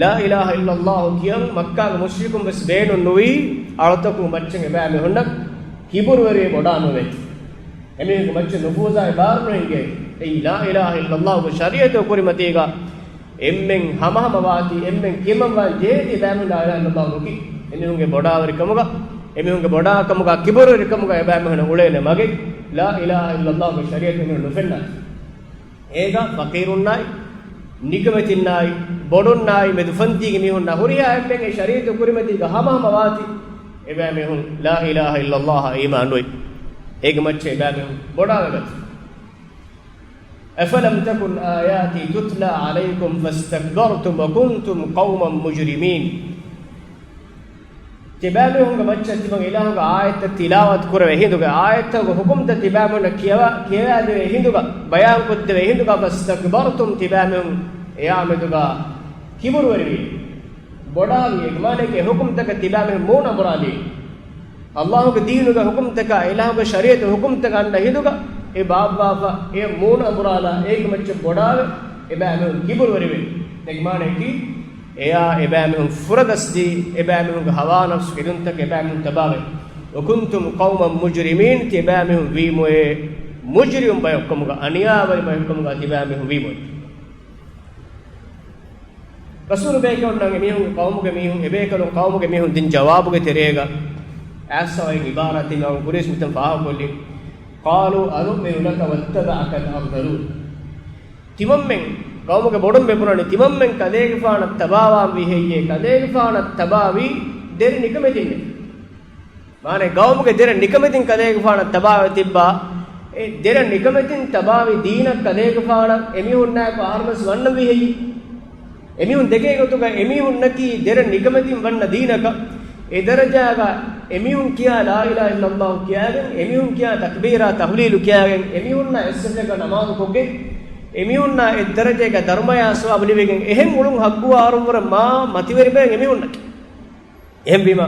ލާ އިލާހަ އިއްލައްލާހު ކިޔަން މައްކާގެ މުޝްރިކުން ވެސް ބޭނުން ނުވީ، އަޅުތަކު މައްޗަށް އެބައިމީހުންނަށް ކިބުރުވެރިވެ ބޮޑާ ނުވޭ. އެމީހުންގެ މައްޗަށް ނުފޫޒާއި ބާރު ނުހިނގޭ. އެއީ ލާ އިލާހަ އިއްލައްލާހުގެ ޝަރީޢަތުގެ ކުރިމަތީގަ އެންމެން ހަމަހަމަ ވާތީ، އެންމެން ކިޔަމަންވާން ޖެހޭތީ ބައިމީހުން ލާ އިލާހަ އިއްލައްލާހު ނުކި. އެމީހުންގެ ބޮޑާވެރިކަމުގަ، އެމީހުންގެ ބޮޑާކަމުގަ، ކިބުރުވެރިކަމުގަ އެބައިމީހުންނަށް އުޅޭނެ މަގެއް ލާ އިލާހަ އިއްލައްލާހުގެ ޝަރީޢަތުން ނުފެންނާތީ. އޭގަ ފަޤީރުންނާއި، ނިކަމެތިންނާއި، ބޮޑުންނާއި، މެދުފަންތީގެ މީހުންނާ ހުރިހާ އެންމެން އެ ޝަރީޢަތުގެ ކުރިމަތީގަ ހަމަހަމަ ވާތީ، އެބައިމީހުން ލާ އިލާހަ އިއްލައްލާހަށް އީމާން ނުވި. އޭގެ މައްޗަށް އެބައިމީހުން ބޮޑާވެގަތީ. أفلم تكن آياتي تتلى عليكم فاستكبرتم وكنتم قوما مجرمين. ތިބާމީހުންގެ މައްޗަށް ތިމަން އިލާހުގެ އާޔަތްތައް ތިލާވަތު ކުރެވޭ ހިނދުގަ، އާޔަތްތަކުގެ ހުކުމްތައް ތިބާމީހުންނަށް ކިޔަވާ، ކިޔަވާދެވޭ ހިނދުގަ، ބަޔާންކޮށްދެވޭ ހިނދުގަ، فاستكبرتم، ތިބާމީހުން އެއާމެދުގަ ކިބުރުވެރިވި، ބޮޑާވި. އޭގެ މާނައަކީ އެ ހުކުމްތަކަށް ތިބާމީހުން މޫނު އަނބުރާލީ. އައްލާހުގެ ދީނުގެ ހުކުމްތަކާ، އިލާހުގެ ޝަރީޢަތު ހުކުމްތަކަށް އަންނަ ހިނދުގަ އެ ބާއްވާފަ، އެ މޫނު އަނބުރާލާ، އޭގެ މައްޗަށް ބޮޑާވެ، އެބާމީހުން ކިބުރުވެރިވެ. އޭގެ މާނައަކީ، އެޔާ އެބާމީހުން ފުރަގަސްދީ، އެބާމީހުންގެ ހަވާ ނަފްސު ކެލުންތަކަށް އެބާމީހުން ތަބާވެ. وكنتم قوما مجرمين، ތިބާމީހުން ވީމުއޭ މުޖްރިމު ބަޔަކު ކަމުގަ، އަނިޔާވެރި ބަޔަކު ކަމުގަ ތިބާމީހުން ވީމުއޭ. ރަސޫލު ބޭކަލުންނަށް އެމީހުންގެ ޤައުމުގެ މީހުން، އެބޭކަލުން ޤައުމުގެ މީހުން ދިން ޖަވާބުގެ ތެރޭގަ އާސަވައިން އިބާރާތެއް އަޅުން ކުރިޔަސް މިތަން ފާހަގަކޮށްލި. قالوا أنؤمن لك واتبعك الأرذلون. ތިމަންމެން، ޤައުމުގެ ބޮޑުން ބޭބުނަނީ، ތިމަންމެން ކަލޭގެފާނަށް ތަބާވާން ވީ ހެއްޔޭ؟ ކަލޭގެފާނަށް ތަބާވީ ދެރަ ނިކަމެތިންނޭ. މާނަ ޤައުމުގެ ދެރަ ނިކަމެތިން ކަލޭގެފާނަށް ތަބާވެ ތިއްބާ، އެ ދެރަ ނިކަމެތިން ތަބާވި ދީނަށް ކަލޭގެފާނަށް އެމީހުންނާއެކު އަހަރުމެސް ވަންނަންވީ ހެއްޔެވެ؟ އެމީހުން ދެކޭ ގޮތުގަ އެމީހުންނަކީ ދެރަ ނިކަމެތިން ވަންނަ ދީނަކަށް، އެ ދަރަޖާގަ އެމީހުން ކިޔާ ލާ އިލާހަ އިއްލައްލާހު ކިޔާގެން، އެމީހުން ކިޔާ ތަކްބީރާ ތަހްލީލު ކިޔާގެން، އެމީހުންނާ އެއްސަފެއްގަ ނަމާދު ކޮށްގެން، އެމީހުންނާ އެއްދަރަޖައެއްގަ ދަރުމަޔާ ސަވާބު ލިބިގެން، އެހެން އުޅުން ހައްގުވާ އަހަރުންވުރެ މާ މަތިވެރި ބައެއް އެމީހުންނަކީ. އެހެންވީމަ،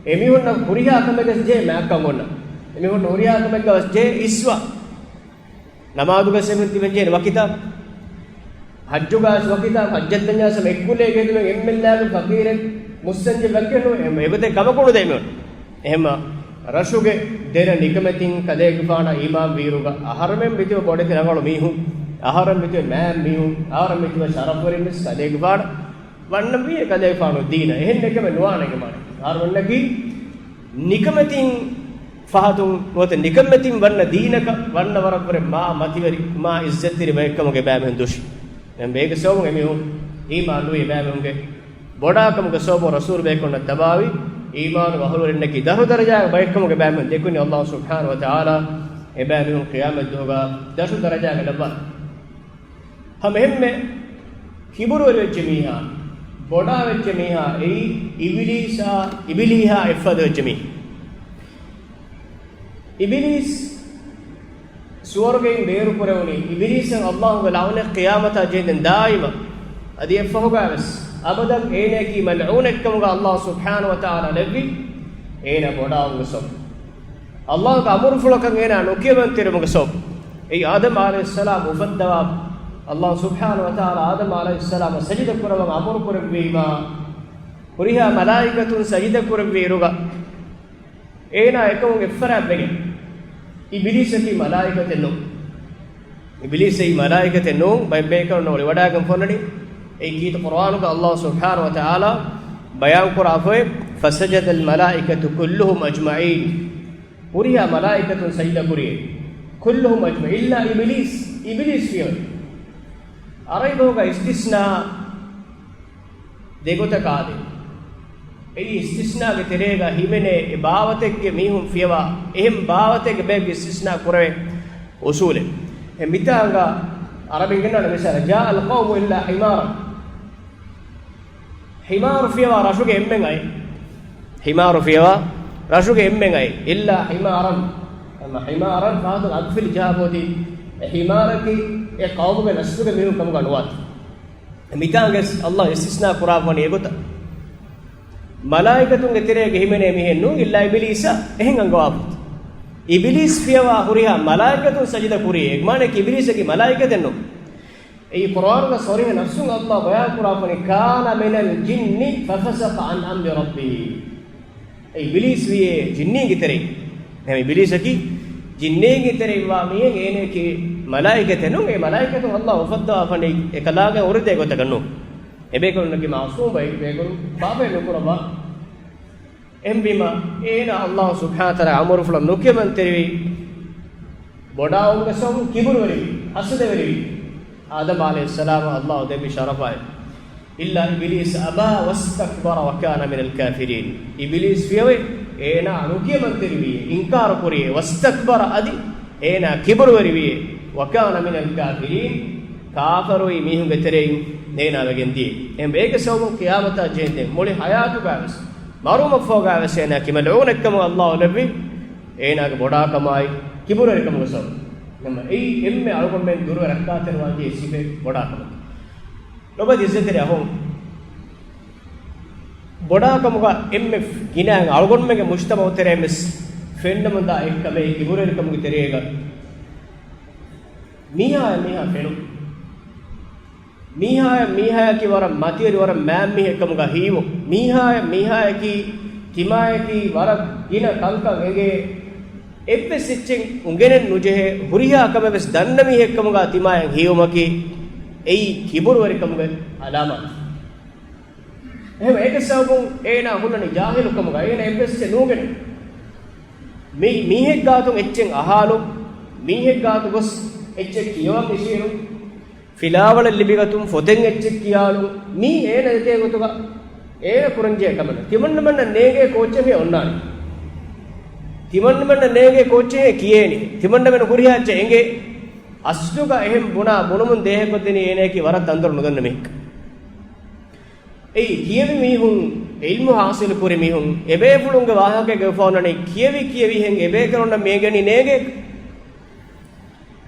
އެމީހުންނަށް ހުރިހާ ކަމެއްގަސް ޖެހޭ މާތްކަން އޮންނަ. އެމީހުންނަށް ހުރިހާ ކަމެއްގަސް ޖެހޭ އިސްވާ. ނަމާދުގަސް އެމީހުން ތިބެން ޖެހޭނެ ވަކިތާ، ޙައްޖުގަސް ވަކިތާ، ޙައްޖަށް ދަންޏާސަމަ އެއްކުލައިގެ ދުމެއް އެންމެންލާގެ ފަޤީރެއް މުއްސަންޖެ ވަކި ނުވޭ، އެ-، އެގޮތެއް ކަމަކު ނުދޭ އެމީހުން. އެހެންމަ، ރަށުގެ ދެރަ ނިކަމެތިން ކަލޭގެފާނަށް އީމާން ވީއިރުގަ، އަހަރެމެން މިތިބަ ބޮޑެތި ރަނގަޅު މީހުން، އަހަރެން މިތިބަ މާތް މީހުން، އަހަރެން މިތިބަ ޝަރަފުވެރިން ވެސް ކަލޭގެފާނަށް ވަންނަންވީ އެ ކަލޭގެފާނު ދީނަށް. އެހެން އެކަމެއް ނުވާނެ އޭގެ މާނަ. އަހަރުމެންނަކީ ނިކަމެތިން ފަހަތުން ނުވަތަ ނިކަމެތިން ވަންނަ ދީނަކަށް ވަންނަ ވަރަށްވުރެ މާ މަތިވެރި، މާ އިއްޒަތްތެރި ބައެއްކަމުގެ ބައިމީހުން ދުށި. ދެން އޭގެ ސަބަބުން އެމީހުން އީމާން ނުވި ބައިމީހުންގެ ބޮޑާކަމުގެ ސަބަބުން ރަސޫލު ބޭކަލުންނަށް ތަބާވި އީމާނު އަހުލުވެރިންނަކީ ދަށު ދަރަޖާގެ ބައެއްކަމުގެ ބައިމީހުން ދެކުނީ އައްލާހު ސުބްޙާނަހު ވަތަޢާލާ އެބައިމީހުން ޤިޔާމަތްދުވަހުގަ ދަށު ދަރަޖާގަ ލައްވާ. ހަމަ އެހެންމެ ކިބުރުވެރިވެއްޖެ މީހާ، ބޮޑާވެއްޖެ މީހާ، އެއީ އިބިލީސާ، އިބިލީހާ އެއްފަދަ ވެއްޖެ މީހާ. އިބިލީސް ސުވަރުގެއިން ބޭރުކުރެވުނީ، އިބިލީސަށް އައްލާހުގެ ލަޢުނަތް ޤިޔާމަތާ ޖެހިގެން ދާއިމަށް. އަދި އެއްފަހުގަވެސް އަބަދަށް އޭނައަކީ މަލްޢޫނެއްކަމުގަ އައްލާހު ސުބްޙާނަހު ވަތަޢާލާ ލެއްވި އޭނާ ބޮޑާވުމުގެ ސަބަބުން. އައްލާހުގެ އަމުރުފުޅަކަށް އޭނާ ނުކިޔަމަންތެރިވުމުގެ ސަބަބުން. އެއީ އާދަމް ޢަލައިހިއްސަލާމް އުފައްދަވާ، އައްލާހު ސުބްޙާނަހު ވަތަޢާލާ އާދަމް ޢަލައިހިއްސަލާމަށް ސަޖިދަ ކުރައްވަން އަމުރު ކުރެއްވީމާ، ހުރިހާ މަލާއިކަތުން ސަޖިދަ ކުރެއްވި އިރުގަ އޭނާ އެކަމުން އެއްފަރާތްވެގެން، އިބިލީސަކީ މަލާއިކަތެއް ނޫން. އިބިލީސް އެއީ މަލާއިކަތެއް ނޫން، ބައެއް ބޭކަލުންނަށް އޮޅިވަޑާގެން ފޮންނަނީ. އެއީ ކީރިތި ޤުރުއާނުގަ ﷲ ސުބްޙާނަހޫ ވަތަޢާލާ ބަޔާންކުރާފައި، فسجد الملائكة كلهم أجمعين. ހުރިހާ މަލާއިކަތުން ސަޖިދަ ކުރި، كلهم أجمعين إلا إبليس، އިބިލީސް ފިޔަވައި. ޢަރަބި ބަހުގަ އިސްތިސްނާ ދެގޮތަކަށް އާދޭ. އެއީ އިސްތިސްނާގެ ތެރޭގަ ހިމެނޭ އެ ބާވަތެއްގެ މީހުން ފިޔަވާ، އެހެން ބާވަތެއްގެ ބައެއްގެ އިސްތިސްނާ ކުރެވޭ އުސޫލެއް. އެ މިތާނގަ ޢަރަބިން ގެންނަން މިސާލަށް، جاء القوم إلا حمارا. ޙިމާރު ފިޔަވާ ރަށުގެ އެންމެން އައި. ޙިމާރު ފިޔަވާ ރަށުގެ އެންމެން އައި. إلا حمارا. އެމަ ޙިމާރަން ފަހަތުން އަތުފިލި ޖަހާފަ އޮތީ، އެ ޙިމާރަކީ އެ ޤައުމުގެ ނަސްލުގެ މީހުން ކަމުގަ ނުވާތީ. މިތާނގެސް ﷲ އިސްތިސްނާ ކުރާފަ ވަނީ އެގޮތަށް. މަލާއިކަތުންގެ ތެރޭގަ ހިމެނޭ މީހެއް ނޫން، އިއްލާ އިބިލީސަށް އެހެން އަންގަވާފަ. އިބިލީސް ފިޔަވާ ހުރިހާ މަލާއިކަތުން ސަޖިދަ ކުރީ، އެ މާނައަކީ އިބިލީސަކީ މަލާއިކަތެއް ނޫން. އެއީ ޤުރުއާނުގަ ޞަރީޙަ ނައްޞުން ﷲ ބަޔާންކުރާފަ ވަނީ، كان من الجن ففسق عن أمر ربه. އެ އިބިލީސް ވީއޭ ޖިންނީންގެ ތެރެއިން. އެހެން އިބިލީސަކީ ޖިންނީންގެ ތެރެއިން ވާ މީހެއް، އޭނައަކީ މަލާއިކަތެއް ނޫން. އެ މަލާއިކަތުން ﷲ އުފައްދަވާފަ ވަނީ އެކަލާނގެ ހުރެދޭ ގޮތަކަށް ނޫން. އެބޭކަލުންނަކީ މަޢުޞޫމް ބައެއް، ބޭކަލުން ޕާޕެއް ނުކުރައްވާ. އެހެންވީމަ، އޭނާ ﷲ ސުބްޙާނަހޫ ވަތަޢާލާ އަމުރުފުޅަށް ނުކިޔަމަންތެރިވި، ބޮޑާވުމުގެ ސަބަބުން ކިބުރުވެރިވި، ހަސަދަވެރިވި. އާދަމް ޢަލައިހިއްސަލާމަށް ﷲ ދެއްވި ޝަރަފާއި. إلا إبليس أبى واستكبر وكان من الكافرين. އިބިލީސް ފިޔަވައި، އޭނާ ނުކިޔަމަންތެރިވި، އިންކާރު ކުރި، واستكبر، އަދި އޭނާ ކިބުރުވެރިވި، وكان من الكافرين، ކާފަރުވި މީހުންގެ ތެރެއިން އޭނާ ވެގެން ދިޔަ. އެހެން އޭގެ ސަބަބުން ޤިޔާމަތާ ޖެހެންދެން މުޅި ޙަޔާތުގަވެސް، މަރުވުމަށްފަހުގަވެސް އޭނާ ކިމަލޫނެއްކަމަށް ﷲ ލެއްވި، އޭނާގެ ބޮޑާކަމާއި ކިބުރުވެރިކަމުގެ ސަބަބުން. ނަމަ އެއީ އެންމެ އަޅުގަނޑުމެން ދުރުވެ ރައްކާތެރިވާންޖެހޭ ސިފައެއް ބޮޑާކަމަކީ. ލޮބުވެތި އިއްޒަތްތެރި އަޚުން، ބޮޑާކަމުގަ އެންމެ ގިނައިން އަޅުގަނޑުމެންގެ މުޖްތަމަޢު ތެރޭ ވެސް ފެންނަމުންދާ އެއްކަމެއް ކިބުރުވެރިކަމުގެ ތެރޭގަ މީހާ މީހާ ފެނުން. މީހާ މީހާޔަކީ ވަރަށް މަތިވެރި، ވަރަށް މާތް މީހެއްކަމުގަ ހީވުން. މީހާ މީހާޔަކީ ތިމާޔަކީ ވަރަށް ގިނަ ކަންކަން އެނގޭ. އެއްވެސް އެއްޗެއް އުނގެނެއް ނުޖެހޭ، ހުރިހާ ކަމެއް ވެސް ދަންނަ މީހެއްކަމުގަ ތިމާޔަށް ހީވުމަކީ އެއީ ކިބުރުވެރިކަމުގެ އަލާމާތެއް. އެހެން އޭގެ ސަބަބުން އޭނާ ހުންނަނީ ޖާހިލުކަމުގަ، އޭނާ އެއްވެސް އެއްޗެއް ނުއުނގެނެ. މި މީހެއް ގާތުން އެއްޗެއް އަހާލުން، މީހެއް ގާތު ގޮސް އެއްޗެއް ކިޔަވަން އިށީނުން، ފިލާވަޅެއް ލިބިގަތުން ފޮތެއް އެއްޗެއް ކިޔާލުން، މީ އޭނަ ދެކޭ ގޮތުގަ އޭނަ ކުރަންޖެހޭ ކަމެއް ނޫން. ތިމަންނަމެންނަށް ނޭނގޭ ކޯއްޗެއް މި އޮންނާނެ. ތިމަންނަމެންނަށް ނޭނގޭ ކޯއްޗެއް ކިޔޭނީ. ތިމަންނަމެން ހުރިހާ އެއްޗެއް އެނގޭ. އަސްލުގަ އެހެން ބުނާ ބުނުމުން ދޭހަކޮށްދިނީ އޭނައަކީ ވަރަށް ތަންދޮރު ނުދަންނަ މީހެއް. އެއީ ކިޔެވި މީހުން، ޢިލްމު ޙާޞިލު ކުރި މީހުން، އެބޭފުޅުންގެ ވާހަކައިގަ އުފާނަނީ ކިޔެވި ކިޔެވިހެން އެބޭކަލުންނަށް މި އެނގެނީ ނޭނގޭ.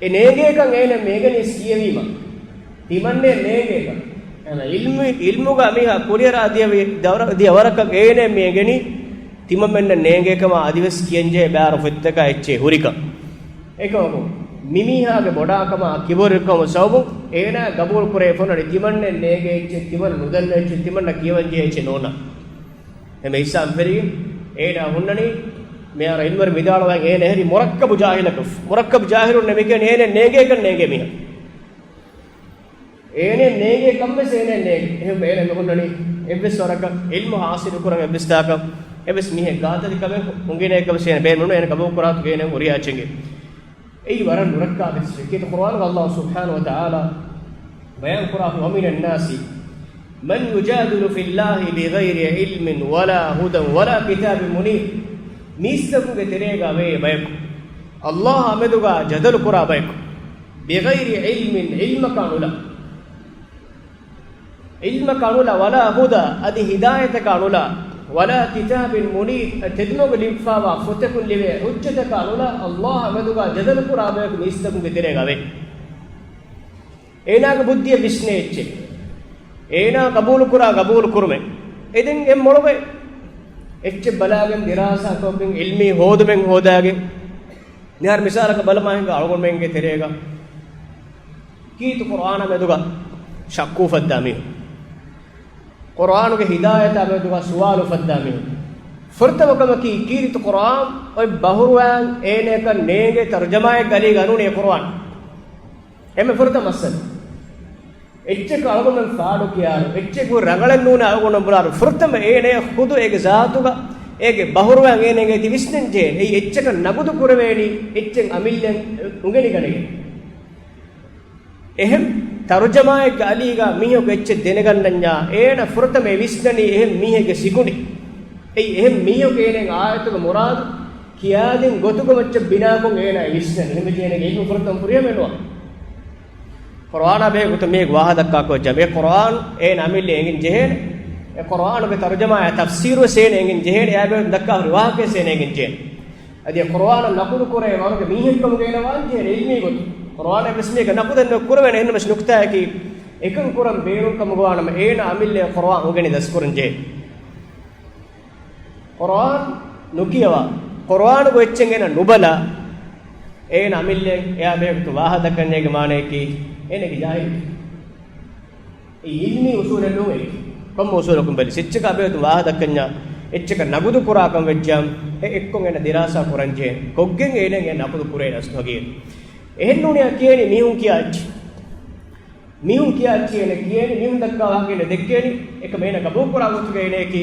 އެ ނޭނގޭކަން އޭނަ މި އެނގެނީ ކިޔެވީމަ. ތިމަންނަ ނޭނގޭކަން. އެހެން ޢިލްމު، ޢިލްމުގަ މީހާ ކުރިއަރާ ދިޔަ ވި-، ދަވަރަ-، ދިޔަ ވަރަކަށް އޭނަ މި އެނގެނީ ތިމަންމެންނަށް ނޭނގޭކަމާ އަދިވެސް ކިޔަންޖެހޭ ބާރު ފޮތްތަކާ އެއްޗެއް ހުރިކަން. އެކަމަކު، މި މީހާގެ ބޮޑާކަމާ ކިބުރުވެރިކަމުގެ ސަބަބުން އޭނާ ގަބޫލު ކުރެވިފަ އޮންނަނީ ތިމަންނަ ނޭނގޭ އެއްޗެއް، ތިމަންނަ ނުދަންނަ އެއްޗެއް، ތިމަންނަ ކިޔަވަންޖެހޭ އެއްޗެއް ނޯންނާނެ. އެމެ އިސާމް ފެރީ އޭނާ ހުންނަނީ މިހާރު އިލްމުވެރިން ވިދާޅުވާ އޭނަ އެހެރީ މުރައްކަބު ޖާހިލަކަށް، މުރައްކަބު ޖާހިލުން ނެމިކެން އޭނަ ނޭނގޭކަން ނޭނގޭ މީހާ. އޭނަ ނޭނގޭ ކަންވެސް އޭނަ ނޭނގޭ. އެހެން އޭނަ މި ހުންނަނީ އެއްވެސް ވަރަކަށް ޢިލްމު ޙާޞިލު ކުރަން އެއްވެސް ތާކަށް އެއްވެސް މީހެއް ގާތަދި ކަމެއް އުނގެނޭކަށް ވެސް އޭނަ ބޭނުމެއް ނޫން. އޭނަ ގަބޫލު ކުރާތު އޭނަ ހުރިހާ އެއްޗެއްގެ. އެއީ ވަރަށް ނުރައްކާ ވެސް ކީރިތި ޤުރުއާނުގަ ﷲ ސުބްޙާނަހޫ ވަތަޢާލާ ބަޔާން ކުރާ، ومن الناس من يجادل في الله بغير علم ولا هدى ولا كتاب منير. މީސްތަކުންގެ ތެރޭގަ ވޭ ބަޔަކު، ﷲ އާ މެދުގަ ޖަދަލު ކުރާ ބަޔަކު، بغير علم، ޢިލްމަކާ ނުލާ. ޢިލްމަކާ ނުލާ، ولا هدى، އަދި ހިދާޔަތަކާ ނުލާ، ولا كتاب منير، ތެދުމަގު ލިބިފައިވާ ފޮތަކުން ލިބޭ ޙުއްޖަތަކާ ނުލާ، ﷲ އާ މެދުގަ ޖަދަލު ކުރާ ބަޔަކު މީސްތަކުންގެ ތެރޭގަ ވޭ. އޭނާގެ ބުއްދިއަށް ވިސްނޭ އެއްޗެއް، އޭނާ ގަބޫލު ކުރާ ގަބޫލު ކުރުމެއް އެދެން އެ މޮޅުވެ އެއްޗެއް ބަލާގެން ދިރާސާކޮށްގެން ޢިލްމީ ހޯދުމެއް ހޯދާގެން. މިހާރު މިސާލަކަށް ބަލަމާ ހިނގާ އަޅުގަނޑުމެންގެ ތެރޭގަ ކީރިތި ޤުރުއާނާ މެދުގަ ޝައްކު އުފައްދާ މީހުން. ޤުރުއާނުގެ ހިދާޔަތާ މެދުގަ ސުވާލު ފައްދާ މީހުން. ފުރަތަމަ ކަމަކީ، ކީރިތި ޤުރުއާން އޮތް ބަހުރުވައިން އޭނަޔަކަށް ނޭނގޭ ތަރުޖަމާއެއްގަ އަލީގަ ނޫނީ އެ ޤުރުއާން. އެންމެ ފުރަތަމަ މައްސަލަ. އެއްޗެއް އަޅުގަނޑުމެން ފާޑު ކިޔާއިރު، އެއްޗެއް ރަނގަޅެއް ނޫނޭ އަޅުގަނޑުމެން ބުނާއިރު، ފުރަތަމަ އޭނަޔަށް ޚުދު އޭގެ ޒާތުގަ، އޭގެ ބަހުރުވައިން އޭނަ އޭގެ ވިސްނަން ޖެހޭނެ. އެއީ އެއްޗަކަށް ނަގުދު ކުރެވޭނީ އެއްޗެއް އަމިއްލައިން އުނގެނިގަނެގެން. އެހެން ތަރުޖަމާއެއްގަ އަލީގަ މީހަކު އެއްޗެއް ދެނެގަންނަންޏާ، އޭނަ ފުރަތަމަ ވިސްނަނީ އެހެން މީހެއްގެ ސިކުނޑި. އެއީ އެހެން މީހަކު އޭނަ އާޔަތުގެ މުރާދު ކިޔާދިން ގޮތުގެ މައްޗަށް ބިނާކޮށް އޭނަ ވިސްނަނީ. އެހެންވެއްޖެ އޭނަގެ ޢިލްމު ފުރަތަމަ ފުރިހަމައެއް ނުވާ. ޤުރުއާނާ ބެހޭ ގޮތަށް މީހެއްގެ ވާހަކަ ދައްކާކޮށް ޖަމް. އެ ޤުރުއާން އޭނަ އަމިއްލައިން އެނގެން ޖެހޭނެ. އެ ޤުރުއާނުގެ ތަރުޖަމާއާ ތަފްސީރުވެސް އޭނަ އެނގެން ޖެހޭނެ. އެއާ ބެހޭ ދައްކާ ހުރި ވާހަކަވެސް އޭނަ އެނގެން ޖެހޭނެ. އަދި އެ ޤުރުއާނަށް ނަޤުލު ކުރޭ ވަރުގެ މީހެއްކަމުގަ އޭނަ ވާން ޖެހޭނެ ޢިލްމީ ގޮތުން. ޤުރުއާނެއް ވެސް މީހަކަށް ނަޤުލެއް ނުކުރެވޭނެ. އެހެންނަމަވެސް ނުކްތާއަކީ، އެކަން ކުރަން ބޭނުން ކަމުގަ ވާނަމަ، އޭނަ އަމިއްލައަށް ޤުރުއާން އުނގެނި ދަސްކުރަން ޖެހޭ. ޤުރުއާން ނުކިޔަވާ، ޤުރުއާނުގެ އެއްޗެއް އޭނަ ނުބަލާ، އޭނަ އަމިއްލައަށް އެއާ ބެހޭ ގޮތުން ވާހަކަ ދައްކަންޏާއިގެ މާނަޔަކީ، އޭނަގެ ޖާހިލް. އެއީ ޢިލްމީ އުޞޫލެއް ނޫން އެއީ. ކޮންމެ އުޞޫލަކުން ބެލި، އެއްޗަކަށް އަބަޔަކު ވާހަކަ ދައްކަންޏާ، އެއްޗަކަށް ނަގުދު ކުރާކަން ވެއްޖާމަ، އެ އެއްކޮށް އޭނަ ދިރާސާ ކުރަންޖެހޭ. ކޮށްގެން އޭނަ އެ ނަޤުލު ކުރޭ އަސްލު ހަގީގަތު. އެހެން ނޫނިއްޔާ ކިޔޭނީ މީހުން ކިޔާ އެއްޗެއް. މީހުން ކިޔާ އެއްޗެއް އޭނަ ކިޔޭނީ، މީހުން ދައްކާ ވާހަކަ އޭނަ ދެއްކޭނީ، އެކަމަ އޭނަ ގަބޫލު ކުރާ ގޮތުގަ އޭނައަކީ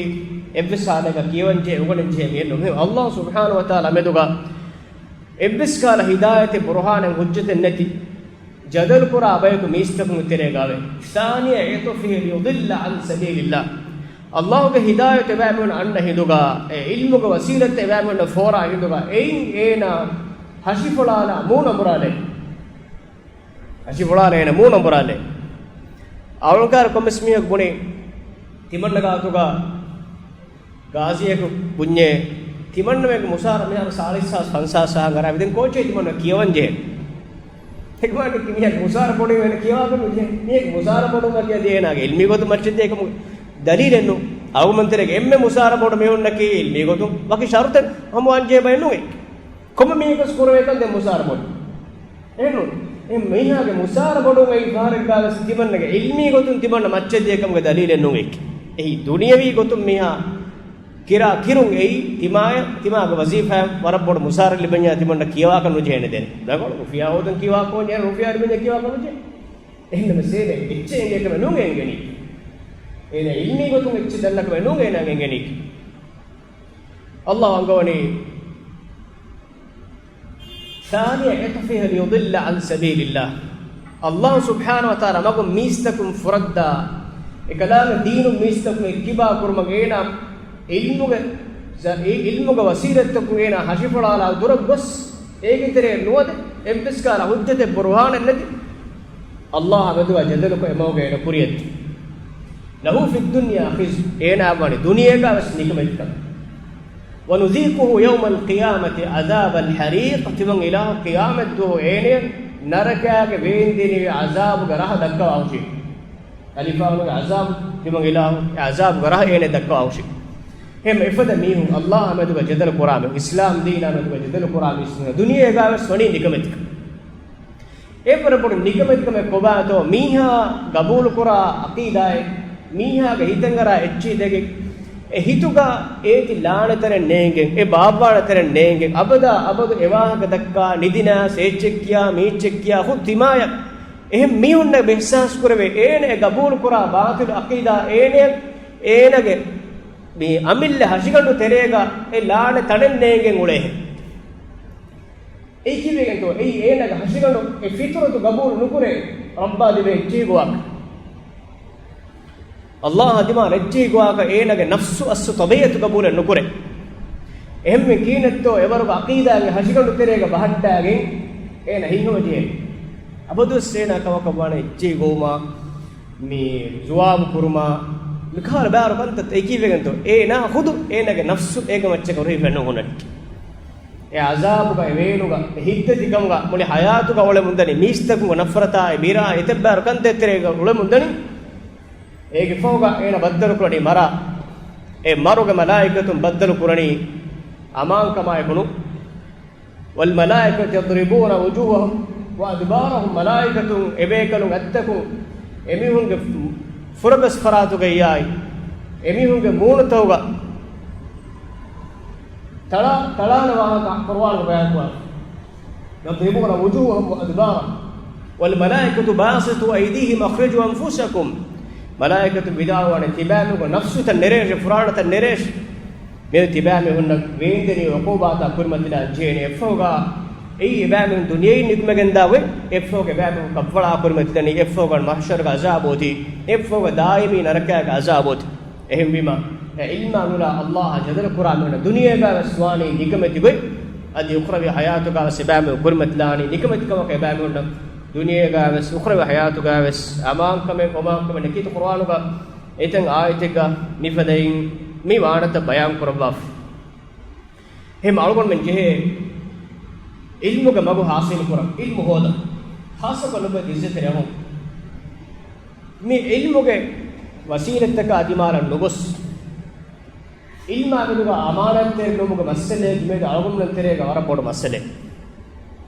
އެއްވެސް ޙާލެއްގަ ކިޔަވަންޖެހޭ، އުނގަނެންޖެހޭ މީހެއް ނޫން. އެހެން ﷲ ސުބްޙާނަހޫ ވަތަޢާލާ މެދުގަ އެއްވެސް ކަހަލަ ހިދާޔަތެއް، ބުރުހާނެއް، ޙުއްޖަތެއް ނެތި، ޖަދަލު ކުރާ ބަޔަކު މީސްތަކުންގެ ތެރޭގައެވެ. ثَانِيَ عِطْفِهِ لِيُضِلَّ عَنْ سَبِيلِ اللَّهِ. ﷲގެ ހިދާޔަތު އެބައިމީހުން އަންނަ ހިނދުގަ، އެ ޢިލްމުގެ ވަސީލަތް އެބައިމީހުންނަށް ފޯރާ ހިނދުގަ، އެއިން އޭނާ ހަށިފުޅާލާ މޫނު އަނބުރާލޭ. ހަށިފުޅާލާ އޭނަ މޫނު އަނބުރާލޭ. އަޅުންކާރު ކޮންމެސް މީހަކު ބުނި، ތިމަންނަ ގާތުގަ ގާޒީއަކު ބުންޏޭ، ތިމަންނަމެންގެ މުސާރަ މިހާރު ސާޅީސް ހާސް ފަންސާސް ހާސް ހަނގަރާ ވިދެން ކޯޗޭ ތިމަންނަ ކިޔަވަންޖެހޭ. އެކަމަކު މީހަކު މުސާރަ ބޮޑުވި އޭނަ ކިޔަވާކަށް ނުޖެހޭ. މީހަކު މުސާރަ ބޮޑުވުމަކީ އަދި އޭނާގެ ޢިލްމީ ގޮތުން މައްޗަށް ދޭ އެކަމު ދަލީލެއް ނޫން. އަޅުގަނޑުމެން ތެރޭގެ އެންމެ މުސާރަ ބޮޑު މީހުންނަކީ ޢިލްމީ ގޮތުން ވަކި ޝަރުތެއް ހަމަވާންޖެހޭ ބައެއް ނޫން. ކޮންމެ މީހަކަސް ކުރެވޭކަން ދެން މުސާރަ ބޮޑު. އެހެންނޫން. އެ މީހާގެ މުސާރަ ބޮޑުވުން އެއީ ފަހަރެއްގާވެސް ތިމަންނަގެ ޢިލްމީ ގޮތުން ތިމަންނަ މައްޗަށް ދިޔަކަމުގެ ދަލީލެއް ނޫން އެކި. އެއީ ދުނިޔަވީ ގޮތުން މީހާ ކިރާ ކިރުން އެއީ ތިމާޔަށް، ތިމާގެ ވަޒީފާއަށް ވަރަށް ބޮޑު މުސާރަ ލިބެންޏާ ތިމަންނަ ކިޔަވާކަށް ނުޖެހޭނެ ދެން. ރަނގަޅު ރުފިޔާ ހޯދަން ކިޔަވާކަށް އޮންނަ ރުފިޔާ ލިބެންޏާ ކިޔަވާކަށް ނުޖެހޭ. އެހެންނަމަވެސް އޭނަ އެއްޗެއް އެނގޭކަމެއް ނޫން އެނގެނީ. އޭނަ ޢިލްމީ ގޮތުން އެއްޗެއް ދަންނަކަމެއް ނޫން އޭނަ އެނގެނީ. ﷲ އަންގަވަނީ، ثَانِيَ عِطْفِهِ لِيُضِلَّ عَنْ سَبِيلِ اللَّهِ. ﷲ ސުބްޙާނަހޫ ވަތަޢާލާ މަގުން މީސްތަކުން ފުރައްދާ، އެކަލާނގެ ދީނުން މީސްތަކުން އެއްކިބާ ކުރުމަށް އޭނާ ޢިލްމުގެ، ޢިލްމުގެ ވަސީލަތްތަކުން އޭނާ ހަށިފުޅާލާ ދުރަށް ގޮސް، އޭގެ ތެރެއިން ނުވަދެ، އެއްވެސް ކަހަލަ ޙުއްޖަތެއް ބުރުހާނެއް ނެތި، ﷲ އާ މެދުގަ ޖަދަލުކޮށް އެމަގުގަ އޭނަ ކުރިއަށް ލަހު ފިއްދުންޔާ ޚިޒްޔު، އޭނާއަށް ވާނެ ދުނިޔޭގަވެސް ނިކަމެތިކަން. وَنُذِيقُهُ يَوْمَ الْقِيَامَةِ عَذَابَ الْحَرِيقِ، ތިމަން އިލާހު ޤިޔާމަތްދުވަހު އޭނަޔަށް ނަރަކާގެ ވޭންދެނިވި ޢަޒާބުގެ ރަހަ ދައްކަވާ ހުށީ. ކަލިފާނުގެ ޢަޒާބު، ތިމަން އިލާހު ޢަޒާބުގެ ރަހަ އޭނަޔަށް ދައްކަވާ ހުށީ. އެހެން އެފަދަ މީހުން ﷲ އާ މެދުގަ ޖަދަލު ކުރާ މީހުން، އިސްލާމް ދީނާ މެދުގަ ޖަދަލު ކުރާ މީސްތަކުން ދުނިޔޭގަވެސް ވަނީ ނިކަމެތިކަން. އެވަރަށް ބޮޑު ނިކަމެތިކަމެއް ކޮބާތޯ، މީހާ ގަބޫލުކުރާ ޢަޤީދާއެއް، މީހާގެ ހިތަށް އަރާ އެއްޗެހި ދެގެން، އެ ހިތުގަ އޭތި ލާނެތަނެއް ނޭނގެން، އެ ބާއްވާނެ ތަނެއް ނޭނގެން، އަބަދާ އަބަދު އެ ވާހަކަ ދައްކާ، ނިދިނާސް އެއްޗެއް ކިޔާ، މިއެއްޗެއް ކިޔާ، ޚުދު ތިމާޔަށް އެހެން މީހުންނަށް އިޙްސާސް ކުރެވޭ، އޭނަ އެ ގަބޫލު ކުރާ ބާޠިލު ޢަޤީދާ އޭނަޔަށް، އޭނަގެ މި އަމިއްލަ ހަށިގަނޑު ތެރޭގަ އެ ލާނެ ތަނެއް ނޭނގެން އުޅޭހެން. އެއީ ކީއްވެގެންތޯ؟ އެއީ އޭނަގެ ހަށިގަނޑު އެ ފިޠުރަތު ގަބޫލު ނުކުރޭ، ރައްބާ ދިމާ އެއްޗެހި ގޮވާކަށް. ﷲ އާ ދިމާ އެއްޗެހި ގޮވާކަށް އޭނަގެ ނަފްސު އަސްލު ޠަބީޢަތު ގަބޫލެއް ނުކުރޭ. އެހެންމެ ކިހިނެއްތޯ އެވަރުގެ ޢަޤީދާގެ ހަށިގަނޑު ތެރޭގަ ބަހައްޓާގެން އޭނަ ހިތްހަމަޖެހޭ. އަބަދުވެސް އޭނާ ކަމަކަށް ވާނެ އެއްޗެހި ގޮވުމާ، މި ޖުވާބު ކުރުމާ، މިކަހަލަ ބާރު ކަންތައްތައް. އެއީ ކީއްވެގެންތޯ؟ އޭނާ ޚުދު އޭނާގެ ނަފްސު އޭގެ މައްޗަކަށް ހުރި ފެންނަ ހުނަން. އެ ޢަޒާބުގަ، އެ ވޭނުގަ، އެ ހިތްދަތިކަމުގަ މުޅި ޙަޔާތުގަ އުޅެމުންދަނީ، މީސްތަކުންގެ ނަފްރަތާ، އެ ބިރާ، އެތައްބާރު ކަންތައްތެރޭގަ އުޅެމުންދަނީ. އޭގެ ފަހުގަ އޭނަ ބައްދަލުކުރަނީ މަރާ. އެ މަރުގެ މަލާއިކަތުން ބައްދަލު ކުރަނީ އަމާންކަމާއެކު ނޫން. وَالْمَلَائِكَةُ يَضْرِبُونَ وُجُوهَهُمْ وَأَدْبَارَهُمْ، މަލާއިކަތުން އެބޭކަލުން އަތްތަކުން އެމީހުންގެ ފުރަގަސް ފަރާތުގައްޔާއި، އެމީހުންގެ މޫނުތަކުގަ ތަޅާ، ތަޅާނެ ވާހަކަ ޤުރުއާނުގަ ބަޔާންކުރާ. يضربون وجوههم وأدبارهم والملائكة باسطو أيديهم أخرجوا أنفسكم. މަލާއިކަތުން ވިދާޅުވާނެ، ތިބާމީހުންގެ ނަފްސުތައް ނެރޭށޭ، ފުރާނަތައް ނެރޭށޭ. މިއަދު ތިބާމީހުންނަށް ވޭންދެނީ ޢުޤޫބާތާ ކުރިމަތިލާން ޖެހޭނެ. އެއަށްފަހުގަ އެއީ އެބާމީހުން ދުނިޔެއިން ނިކުމެގެންދާ ގޮތް، އެއަށްފަހުގަ އެބާމީހުން ކަށްވަޅާ ކުރިމަތިލަނީ، އެއަށްފަހުގަ މަޙްޝަރުގެ ޢަޒާބު އޮތީ، އެއަށްފަހުގަ ދާއިމީ ނަރަކާގެ ޢަޒާބު އޮތީ. އެހެންވީމަ، އެ ޢިލްމާ ނުލާ ﷲ އާ ޖަދަލު ކުރާ މީހުންނަށް ދުނިޔޭގަވެސް ވާނީ ނިކަމެތި ގޮތް، އަދި އުޚްރަވީ ޙަޔާތުގަވެސް އެބާމީހުން ކުރިމަތިލާނީ ނިކަމެތިކަމަކަށް. އެބާމީހުންނަށް ދުނިޔޭގަވެސް އުޚްރަވީ ޙަޔާތުގަވެސް އަމާންކަމެއް އޮމާންކަމެއް ނެތީ. ޤުރުއާނުގަ އެތައް އާޔަތެއްގަ މިފަދައިން މި ވާނަތައް ބަޔާން ކުރައްވާފަ. އެހެން އަޅުގަނޑުމެން ޖެހޭ ޢިލްމުގެ މަގު ޙާޞިލު ކުރަން، ޢިލްމު ހޯދަން، ޚާއްޞަކޮށް ނުބައި ޢިއްޒަތްތެރި އަހުން. މި ޢިލްމުގެ ވަސީލަތްތަކާ ދިމާލަށް ނުގޮސް، ޢިލްމާ މެދުގަ އަމާނާތްތެރި ނުވުމުގެ މައްސަލައެއް މިއަދު އަޅުގަނޑުމެން ތެރޭގަ ވަރަށް ބޮޑު މައްސަލައެއް.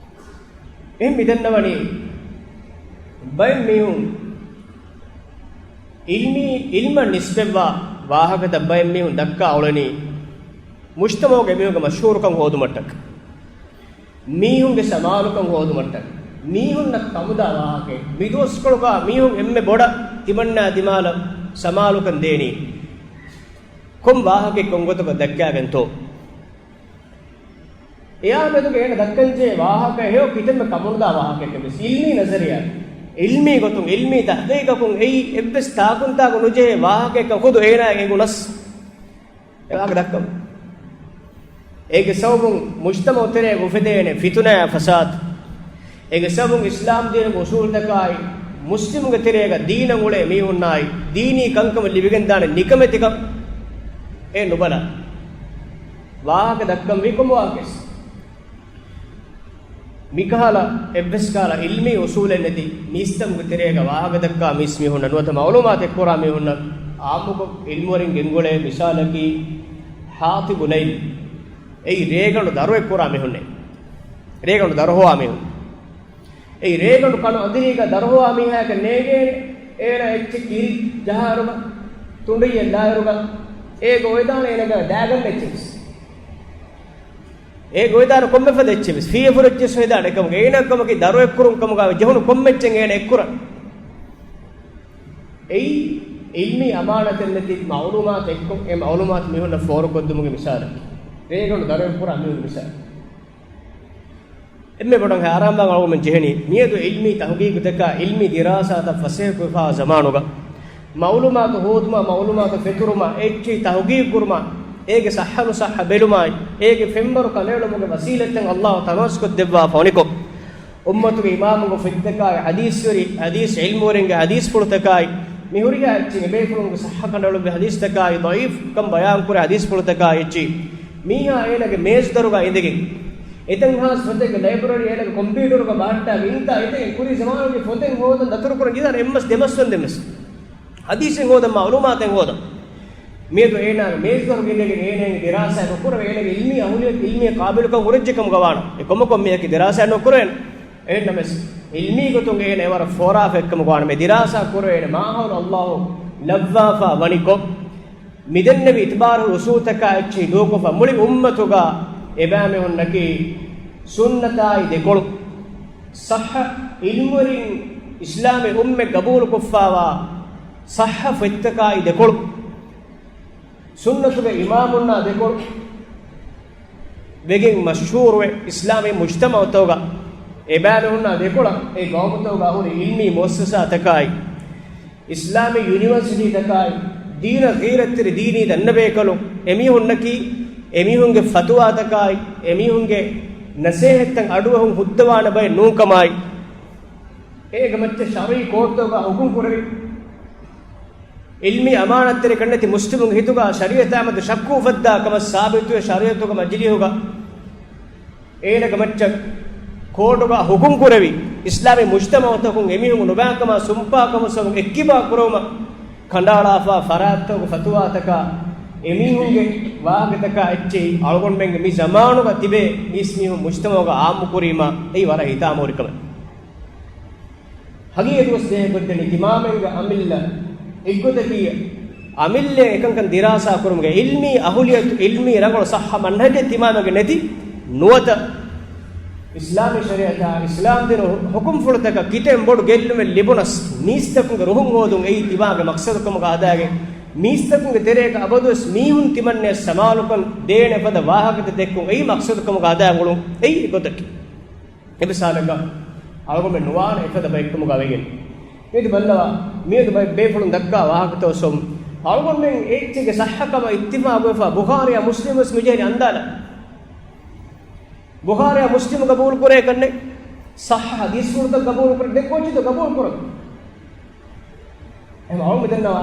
އެހެން މި ދަންނަވަނީ، ބައެއް މީހުން ޢިލްމީ، ޢިލްމަށް ނިސްބަތްވާ ވާހަކަތައް ބައެއް މީހުން ދައްކާ އުޅެނީ، މުޖްތަމަޢުގެ މީހުންގެ މަޝްހޫރުކަން ހޯދުމަށްޓަކަ، މީހުންގެ ސަމާލުކަން ހޯދުމަށްޓަކަ، މީހުންނަށް ކަމުދާ ވާހަކައެއް. މި ދުވަސްކޮޅުގަ މީހުން އެންމެ ބޮޑަށް ތިމަންނާ ދިމާލަށް ސަމާލުކަން ދޭނީ، ކޮން ވާހަކައެއް ކޮން ގޮތަކަށް ދައްކާގެންތޯ؟ އެއާ މެދުގަ އޭނަ ދައްކަންޖެހޭ ވާހަކަ ހެޔޮ ކިތަންމެ ކަމުނުދާ ވާހަކައެއް ވެސް ޢިލްމީ ނަޒަރިއާ. ޢިލްމީ ގޮތުން، ޢިލްމީ ތަޙްޤީޤަކުން އެއީ އެއްވެސް ތާކުންތާކު ނުޖެހޭ ވާހަކައެއްކަން ޚުދު އޭނާ އެނގުނަސް. އެ ވާހަކަ ދައްކަމު. އޭގެ ސަބަބުން މުޖްތަމަޢު ތެރޭގަ އުފެދޭނެ ފިތުނައާ ފަސާދަ. އޭގެ ސަބަބުން އިސްލާމް ދީނުގެ އުޞޫލުތަކާއި، މުސްލިމުންގެ ތެރޭގަ ދީނަށް އުޅޭ މީހުންނާއި، ދީނީ ކަންކަމަށް ލިބިގެންދާނެ ނިކަމެތިކަން އެ ނުބަލާ. ވާހަކަ ދައްކަން ވީ ކޮން ވާހަކައެއް؟ މިކަހަލަ އެއްވެސް ކަހަލަ ޢިލްމީ އުޞޫލެއް ނެތި މީސްތަކުގެ ތެރޭގަ ވާހަކަ ދައްކާ މީސް މީހުންނަށް ނުވަތަ މަޢުލޫމާތު އެއްކުރާ މީހުންނަށް ޢާއްމުކޮށް ޢިލްމުވެރިން ގެންގުޅޭ މިސާލަކީ ޙާޠިބު ލައިލް. އެއީ ރޭގަނޑު ދަރު އެއްކުރާ މީހުންނޭ. ރޭގަނޑު ދަރު ހޮވާ މީހުން. އެއީ ރޭގަނޑު ކަނު އަނދިރީގަ ދަރު ހޮވާ މީހާޔަކަށް ނޭނގޭނެ އޭނަ އެއްޗެއް ކިރި ޖަހާއިރުގަ، ތުނޑިއެއް ލާއިރުގަ، އޭގަ އޮވެދާނެ އޭނަގެ ދާގަންނަ އެއްޗެއް ވެސް. އޭގަ އޮވެދާނެ ކޮންމެ ފަދަ އެއްޗެއް ވެސް، ފިޔަފުރި އެއްޗެއް ވެސް އޮވެދާނެ. އެކަމުގަ އޭނާ ކަމަކީ ދަރު އެއްކުރުން ކަމުގަ ޖެހުނު ކޮންމެ އެއްޗެއް އޭނަ އެއްކުރަން. އެއީ ޢިލްމީ އަމާނަތެއް ނެތި މަޢުލޫމާތު އެއްކޮށް، އެ މަޢުލޫމާތު މީހުންނަށް ފޯރުކޮށްދިނުމުގެ މިސާލަކީ. ރޭގަނޑު ދަރު އެއްކުރާ މީހުން މިސާލަކީ. އެންމެ ބޮޑަށް ހައިރާންވާން އަޅުގަނޑުމެން ޖެހެނީ، މިއަދު ޢިލްމީ ތަޙްޤީޤުތަކާ، ޢިލްމީ ދިރާސާތައް ފަސޭހަކޮށްފައިވާ ޒަމާނުގަ، މަޢުލޫމާތު ހޯދުމާ، މަޢުލޫމާތު ފެތުރުމާ، އެއްޗެހި ތަޙްޤީޤު ކުރުމާ، އޭގެ ޞައްޙަ ނުޞައްޙަ ބެލުމާއި، އޭގެ ފެންވަރު ކަނޑައެޅުމުގެ ވަސީލަތްތައް ﷲ ތަނަވަސްކޮށްދެއްވާފަ ވަނިކޮށް، އުއްމަތުގެ އިމާމުންގެ ފޮތްތަކާއި، ޙަދީޘްވެރި، ޙަދީޘް ޢިލްމުވެރިންގެ ޙަދީޘްފުޅުތަކާއި، މި ހުރިހާ އެއްޗެއް އެބޭފުޅުންގެ ޞައްޙަ ކަނޑައެޅުއްވި ޙަދީޘްތަކާއި، ޟަޢީފްކަން ބަޔާންކުރި ޙަދީޘްފުޅުތަކާއި އެއްޗެހި، މީހާ އޭނަގެ މޭޒުދަރުގަ އިނދެގެން، އެތަން ހާސް ފޮތެއްގެ ލައިބްރަރީ އޭނަގެ ކޮމްޕިއުޓަރުގަ ބަހައްޓާގެ އިންތާ އެތަން ކުރީ ޒަމާނުގެ ފޮތެއް ހޯދަން ދަތުރުކުރަން ޖެހިދާނެ އެއްމަސް ދެމަސްވަންދެން ވެސް. ޙަދީޘެއް ހޯދަން، މަޢުލޫމާތެއް ހޯދަން. މިއަދު އޭނާގެ މޭޒުދަރުގަ އިނދެގެން އޭނާގެ ދިރާސާ ނުކުރެވޭ، އޭނާގެ ޢިލްމީ އަހުލިއްޔަތު، ޢިލްމީ ޤާބިލުކަން ހުރެއްޖެ ކަމުގަ ވާނަމަ، އެ ކޮންމެ ކޮންމެއަކީ ދިރާސާ ނުކުރެވޭނެ. އެހެންނަމަވެސް، ޢިލްމީ ގޮތުން އޭނަ އެވަރަށް ފޯރާފަ އެއްކަމުގަ ވާނަމަ، އެ ދިރާސާ ކުރެވޭނެ މާހައުލު ﷲ ލައްވާފަ ވަނިކޮށް، މިދެންނެވި އިތުބާރު އުޞޫލުތަކާ އެއްޗެހި ދޫކޮށްފަ މުޅި އުއްމަތުގަ އެބައިމީހުންނަކީ ސުންނަތާއި ދެކޮޅު، ޞައްޙަ ޢިލްމުވެރިން އިސްލާމީ އުއްމަތް ޤަބޫލުކޮށްފައިވާ ޞައްޙަ ފޮތްތަކާއި ދެކޮޅު، ސުންނަތުގެ އިމާމުންނާ ދެކޮޅު ވެގެން މަޝްހޫރުވެ، އިސްލާމީ މުޖްތަމަޢުތަކުގަ އެބައިމީހުންނާ ދެކޮޅަށް އެ ޤައުމުތަކުގަ ހުރި ޢިލްމީ މުއައްސަސާތަކާއި، އިސްލާމީ ޔުނިވަރސިޓީތަކާއި، ދީނަށް ޣީރަތްތެރި ދީނީ ދަންނަބޭކަލުން، އެމީހުންނަކީ އެމީހުންގެ ފަތުވާތަކާއި، އެމީހުންގެ ނަސޭހަތްތައް އަޑުއެހުން ހުއްދަވާނެ ބައެއް ނޫންކަމާއި، އޭގެ މައްޗަށް ޝަރުޢީ ކޯޓުތަކުގަ ޙުކުމް ކުރެވި، ޢިލްމީ އަމާނަތްތެރިކަން ނެތި މުސްލިމުންގެ ހިތުގަ ޝަރީޢަތާމަދު ޝައްކު އުފައްދާ ކަމަށް ސާބިތުވެ، ޝަރީޢަތުގެ މަޖިލީހުގަ އޭނަގެ މައްޗަށް ކޯޓުގަ ޙުކުމް ކުރެވި، އިސްލާމީ މުޖްތަމަޢުތަކުން އެމީހުން ނުބައިކަމާ ސުންޕާކަމުން ސަބަބުން އެއްކިބާ ކުރެވުމަށް ކަނޑައަޅާފަ ފަރާތްތަކުގެ ފަތުވާތަކާ އެމީހުންގެ ވާހަކަތަކާ އެއްޗެހި އަޅުގަނޑުމެންގެ މި ޒަމާނުގަ ތިބޭ މީސްމީހުން މުޖްތަމަޢުގަ ޢާއްމުކުރީމަ އެއީ ވަރަށް ހިތާމަހުރި ކަމެއް. ހަގީގަތުވެސް ޖެހޭ ގޮތްދަނީ ތިމާމެންގެ އަމިއްލަ އެއްގޮތަކީ އަމިއްލައަށް އެކަންކަން ދިރާސާ ކުރުމުގެ އިލްމީ އަހުލިއްޔަތު، އިލްމީ ރަނގަޅު ސައްހަ މަންހަޖެއް ތިމާމެންގެ ނެތި ނުވަތަ އިސްލާމީ ޝަރީއަތާ، އިސްލާމް ދީނު ހުކުމްފުޅުތަކަށް ކިތައް ބޮޑު ގެއްލުމެއް ލިބުނަސް، މީސްތަކުންގެ ރުހުން ހޯދުން އެއީ ތިމާގެ މަޤްޞަދު ކަމުގަ ހަދާގެން، މީސްތަކުންގެ ތެރޭގަ އަބަދުވެސް މީހުން ތިމަންނަޔަށް ސަމާލުކަން ދޭނެ ފަދަ ވާހަކަތައް ދެއްކުން އެއީ މަޤްޞަދު ކަމުގަ ހަދާގެން އުޅުން އެއީ ގޮތަކީ. އެ މިސާލަކަށް އަޅުގަނޑުމެން ނުވާނެ އެފަދަ ބައެއްކަމުގަ ވެގެން. މިއަދު ބައްލަވާ، މިއަދު ބައެއް ބޭފުޅުން ދައްކާ ވާހަކަތައް އޮއްސޯމު. އަޅުގަނޑުމެން އެއްޗެއްގެ ސައްހަކަމަށް އިއްތިފާގުވެފަ، ބުޚާރީއާ މުސްލިމުވެސް މިޖެހެނީ އަންދާލަށް. ބުޚާރީއާ މުސްލިމު ގަބޫލުކުރޭކަށްނެއް، ސައްހަ ޙަދީޘްފުޅުތައް ގަބޫލުކުރޭ، ދެއްކޯޗިތޯ ގަބޫލުކުރަން. އެހެން އަޅުގަނޑު ދަންނަވާ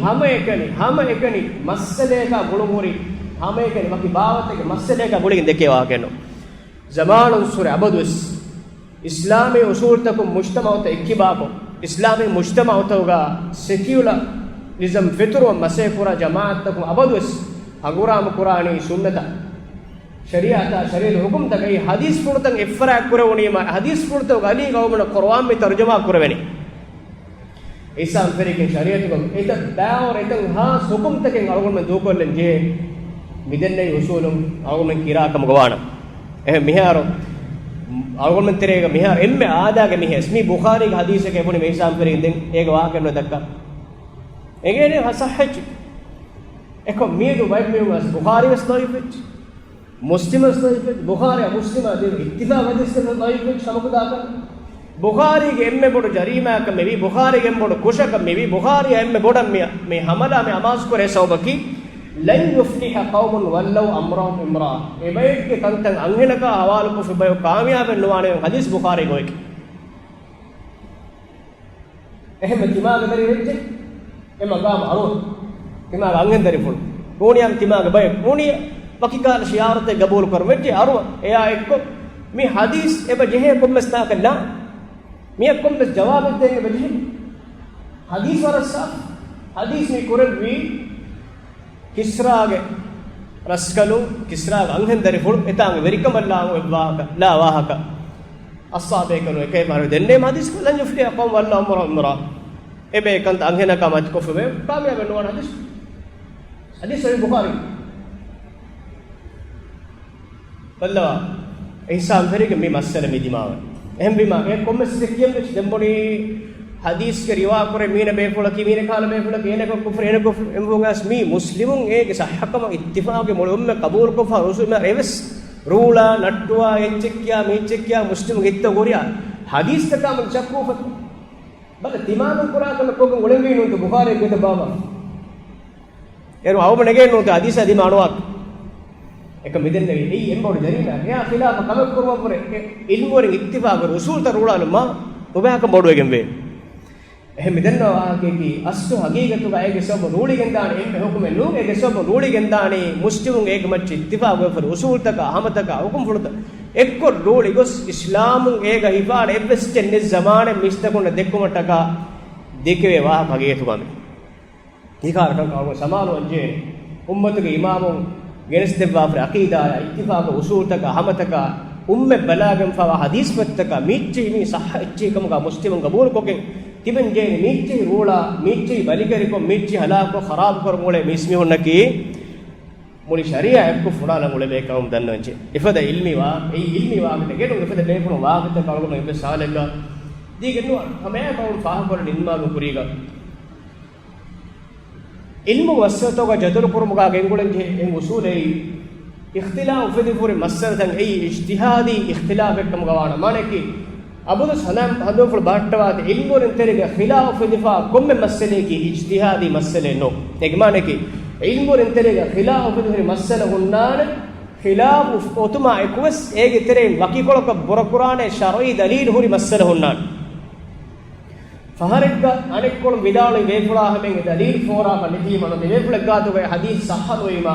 ހަމައެކަނި، ހަމައެކަނި މައްސަލައަކާ ގުޅުންހުރި، ހަމައެކަނި ވަކި ބާވަތެއްގެ މައްސަލައަކާ ގުޅިގެން ދެކޭ ވާހަކައެއްނު. ޒަމާނުންސުރެ އަބަދުވެސް އިސްލާމީ އުސޫލުތަކުން މުޖްތަމަޢުތައް އެއްކިބާކޮށް، އިސްލާމީ މުޖްތަމަޢުތަކުގަ ސެކިއުލަރިޒަމް ފެތުރުވަން މަސައްކަތްކުރާ ޖަމާޢަތްތަކުން އަބަދުވެސް ހަނގުރާމަ ކުރާނީ ސުންނަތަށް، ޝަރީޢަތާ، ޝަރީޢަތު ޙުކުމްތަކަށް ޙަދީޘްފުޅުތައް އެއްފަރާތް ކުރެވުނީމަ، ޙަދީޘްފުޅުތަކުގަ ޢަލީގެ ޤައުމުންނަށް ޤުރުއާން މި ތަރުޖަމާ ކުރެވެނީ. އިސްލާމް ފެރިގެން ޝަރީޢަތުގަ އެތައް ބާވަރު، އެތައް ހާސް ޙުކުމްތަކެއް އަޅުގަނޑުމެން ދޫކޮށްލަން ޖެހޭ. މިދެންނެވި އުސޫލުން އަޅުގަނޑުމެން ކިރާ ކަމުގަ ވާނަމަ، އެހެން މިހާރު އަޅުގަނޑުމެން ތެރޭގަ މިހާރު އެންމެ އާދައިގެ މީހެއް މީ ބުޚާރީގެ ޙަދީޘެއް އެބުނި މި އިސްލާމް ފެރިގެން ދެން އޭގެ ވާހަކަ ނުދައްކާ. އެނގޭނެ ޞައްޙަ އެއްޗެއް. އެކަމް މިއަދު ބައެއް މީހުން އަސް ބުޚާރީ ވެސް ޟަޢީފު އެއްޗެއް. މުސްލިމަށް ޟަޢީފު، ބުޚާރީއާ މުސްލިމާ ދެން އިއްތިފާޤު ޙަދީޘްތަކަށް ޟަޢީފު ކަމަކު ދާކަށް. ބުޚާރީގެ އެންމެ ބޮޑު ޖަރީމާއަކަށް މިވީ، ބުޚާރީގެ އެންމެ ބޮޑު ކުށަކަށް މިވީ، ބުޚާރީއާ އެންމެ ބޮޑަށް މި، މި ޙަމަލާ މި އަމާޒުކުރޭ ސަބަބަކީ، لن يفلح قوم ولوا أمرهم امرأة. އެބައެއްގެ ކަންތައް އަންހެނަކާ ޙަވާލުކޮށްފި ބަޔަކު ކާމިޔާބެއް ނުވާނެ ޙަދީޘް ބުޚާރީގެ އޮތް. އެހެންވެ ތިމާގެ ދަރި ވެއްޖެ، އެ މަގާމު އަރުވަ. ތިމާގެ އަންހެން ދަރިފުޅު ނޫނިއްޔާ، ތިމާގެ ބަޔަކު ނޫނިއްޔާ، ވަކި ކަހަލަ ޝިޢާރަތެއް ގަބޫލު ކުރަން ވެއްޖެ އަރުވަ. އެއާ އެއްކޮށް މި ޙަދީޘް އެބަ ޖެހޭ ކޮންމެސް ތާކަށް ނާ. މިއަށް ކޮންމެސް ޖަވާބެއް ދޭން އެބަ ޖެހެނީ. ޙަދީޘް ވަރަށް ސާފު. ޙަދީޘް މި ކުރެއްވީ ކިސްރާގެ ރަސްކަލުން، ކިސްރާގެ އަންހެން ދަރިފުޅު އެތާނގެ ވެރިކަމަށް ލާމު އެއްވާހަކަ، ލާ ވާހަކަ. އައްޞާބޭކަނު އެކޭ ފަހަރު ދެންނެވި ޙަދީޘް، لن يفلح قوم ولوا أمرهم امرأة. އެބޭކަންތައް އަންހެނަކާ މަތިކޮށްފަ ކާމިޔާބެއް ނުވާނެ ޙަދީޘް. ޙަދީޘް ޞަޙީޙު ބުޚާރީ. ބައްލަވާ، އިސްލާމް ފެރިގެން މި މައްސަލަ މި ދިމާވަން. އެހެންވީމާ، އެ ކޮންމެސް ދެއްކިޔަން ވެސް ދެން ބުނީ ޙަދީޘްގެ ރިވާ ކުރެ މީނަ ބޭފުޅަކީ، މީނަ ކަހަލަ ބޭފުޅަކީ، އޭނަކަށް ކުފުރު، އޭނަ ކުފުރު، އެނބުން އަސް މީ މުސްލިމުން އޭގެ ޞައްޙަކަމަށް އިއްތިފާގެ މުޅި އުއްމަ ޤަބޫލުކޮށްފަ ރުސު އިމާ އެވެސް ރޫޅާ، ނައްޓުވާ، އެއްޗެއްކިޔާ، މީއްޗެއްކިޔާ، މުސްލިމުގެ ހިތްތައް ހުރިހާ ޙަދީޘްތަކާމެދު ޝައްކު އުފައްދާ. ބަލަ، ތިމާމެން ކުރާ ކަމެއް ކޮށްގެން އުޅެންވީ ނޫންތަ ބުޚާރީ ގޮތަށް ބާއްވާ. އޭރު އަވަމަ ނެގޭ ނޫންތަ ޙަދީޘާ ދިމާ އަނުވާ. އެކަ މިދެންނެވި އެއީ އެންމެ ބޮޑު ޖަރީމާއެއް. އެއާ ޚިލާފަށް ކަމެއް ކުރުމަށްވުރެ އެ ޢިލްމުވެރިން އިއްތިފާޤުވެރި އުޞޫލުތައް ރޫޅާލުމާ އުބައިކަން ބޮޑުވެގެންވޭ. އެހެން މިދެންނެވި ވާހަކައަކީ އަސްލު ޙަޤީޤަތުގަ އޭގެ ސަބަބުން ރޫޅިގެންދާނީ އެންމެ ޙުކުމެއް ނޫން. އޭގެ ސަބަބުން ރޫޅިގެންދާނީ މުސްލިމުން އޭގެ މައްޗަށް އިއްތިފާޤުވެފަ ހުރި އުޞޫލުތަކާ ހަމަތަކާ ޙުކުމްފުޅުތައް އެއްކޮށް ރޫޅިގޮސް، އިސްލާމުން އޭގަ ހިފާނެ އެއްވެސް އެއްޗެއް ނެތް ޒަމާނެއް މީސްތަކުންނަށް ދެއްކުމަށްޓަކާ ދެކެވޭ ވާހަކަ ޙަޤީޤަތުގަ މި ހިކާރަކަން ކަމުގަ ސަމާލުވަންޖެހޭނެ. އުއްމަތުގެ އިމާމުން ގެނެސްދެއްވާފަ ޢަޤީދާއާ އިއްތިފާޤު އުޞޫލުތަކާ ހަމަތަކާ އުއްމަތް ބަލާގެންފަވާ ޙަދީޘް ފޮތްތަކާ މީއްޗެހި މީ ޞައްޙަ އެއްޗެހި ކަމުގަ މުސްލިމުން ގަބޫލުކޮށްގެން ތިބެން ޖެހޭނެ. މީއްޗެހި ރޫޅާ، މީއްޗެހި ބަލިކެރިކޮށް، މީއްޗެހި ހަލާކުކޮށް، ޚަރާބުކުރަމުޅޭ މީސްމީހުންނަކީ މުޅި ޝަރީޢާ އެއްކޮށް ފުނޑާލަން އުޅެވޭ ކަމުން ދަންނަވަންޖެ. އެފަދަ ޢިލްމީ ވާ، އެއީ ޢިލްމީ ވާހަކަތަކެއް ނޫން. އެފަދަ ބޭފުޅުން ވާހަކަތައް އަޅުގަނޑު އެއްވެސް ސާލެއްގަ ދީގެއް ނުވާނެ. ހަމައެއާ ކަމުން ފާހަގަކޮށްލަން ނިންމާލުން ކުރީގަ ޢިލްމު މައްސަލަތަކުގަ ޖަދަލު ކުރުމުގަ ގެންގުޅެން ޖެހޭ އެއް އުޞޫލެއް، އިޚްތިލާފު އުފެދިފަ ހުރި މައްސަލަތައް އެއީ އިޖްތިހާދީ އިޚްތިލާފެއް ކަމުގަ ވާނަމަ، މާނައަކީ އަބަދުވެސް ހަނދާން ހަނދުންފުޅު ބަހައްޓަވާތީ ޢިލްމުވެރިން ތެރޭގަ ޚިލާފު އުފެދިފަ ކޮންމެ މައްސަލައަކީ އިޖްތިހާދީ މައްސަލައެއް ނޫން. އޭގެ މާނައަކީ ޢިލްމުވެރިން ތެރޭގަ ޚިލާފު އުފެދިފަ ހުރި މައްސަލަ ހުންނާނެ، ޚިލާފު އޮތުމާ އެކުވެސް އޭގެ ތެރެއިން ވަކިކޮޅަކަށް ބުރަކުރާނެ ޝަރުޢީ ދަލީލު ހުރި މައްސަލަ ހުންނާނެ. ފަހަރެއްގަ އަނެއްކޮޅުން ވިދާޅުވި ބޭފުޅާ ހަމައިން އެ ދަލީލް ފޯރާފަ ނެތީމަ ނުވަތަ އެބޭފުޅެއްގާތުގައި ޙަދީޘް ޞައްޙަ ނުވީމާ،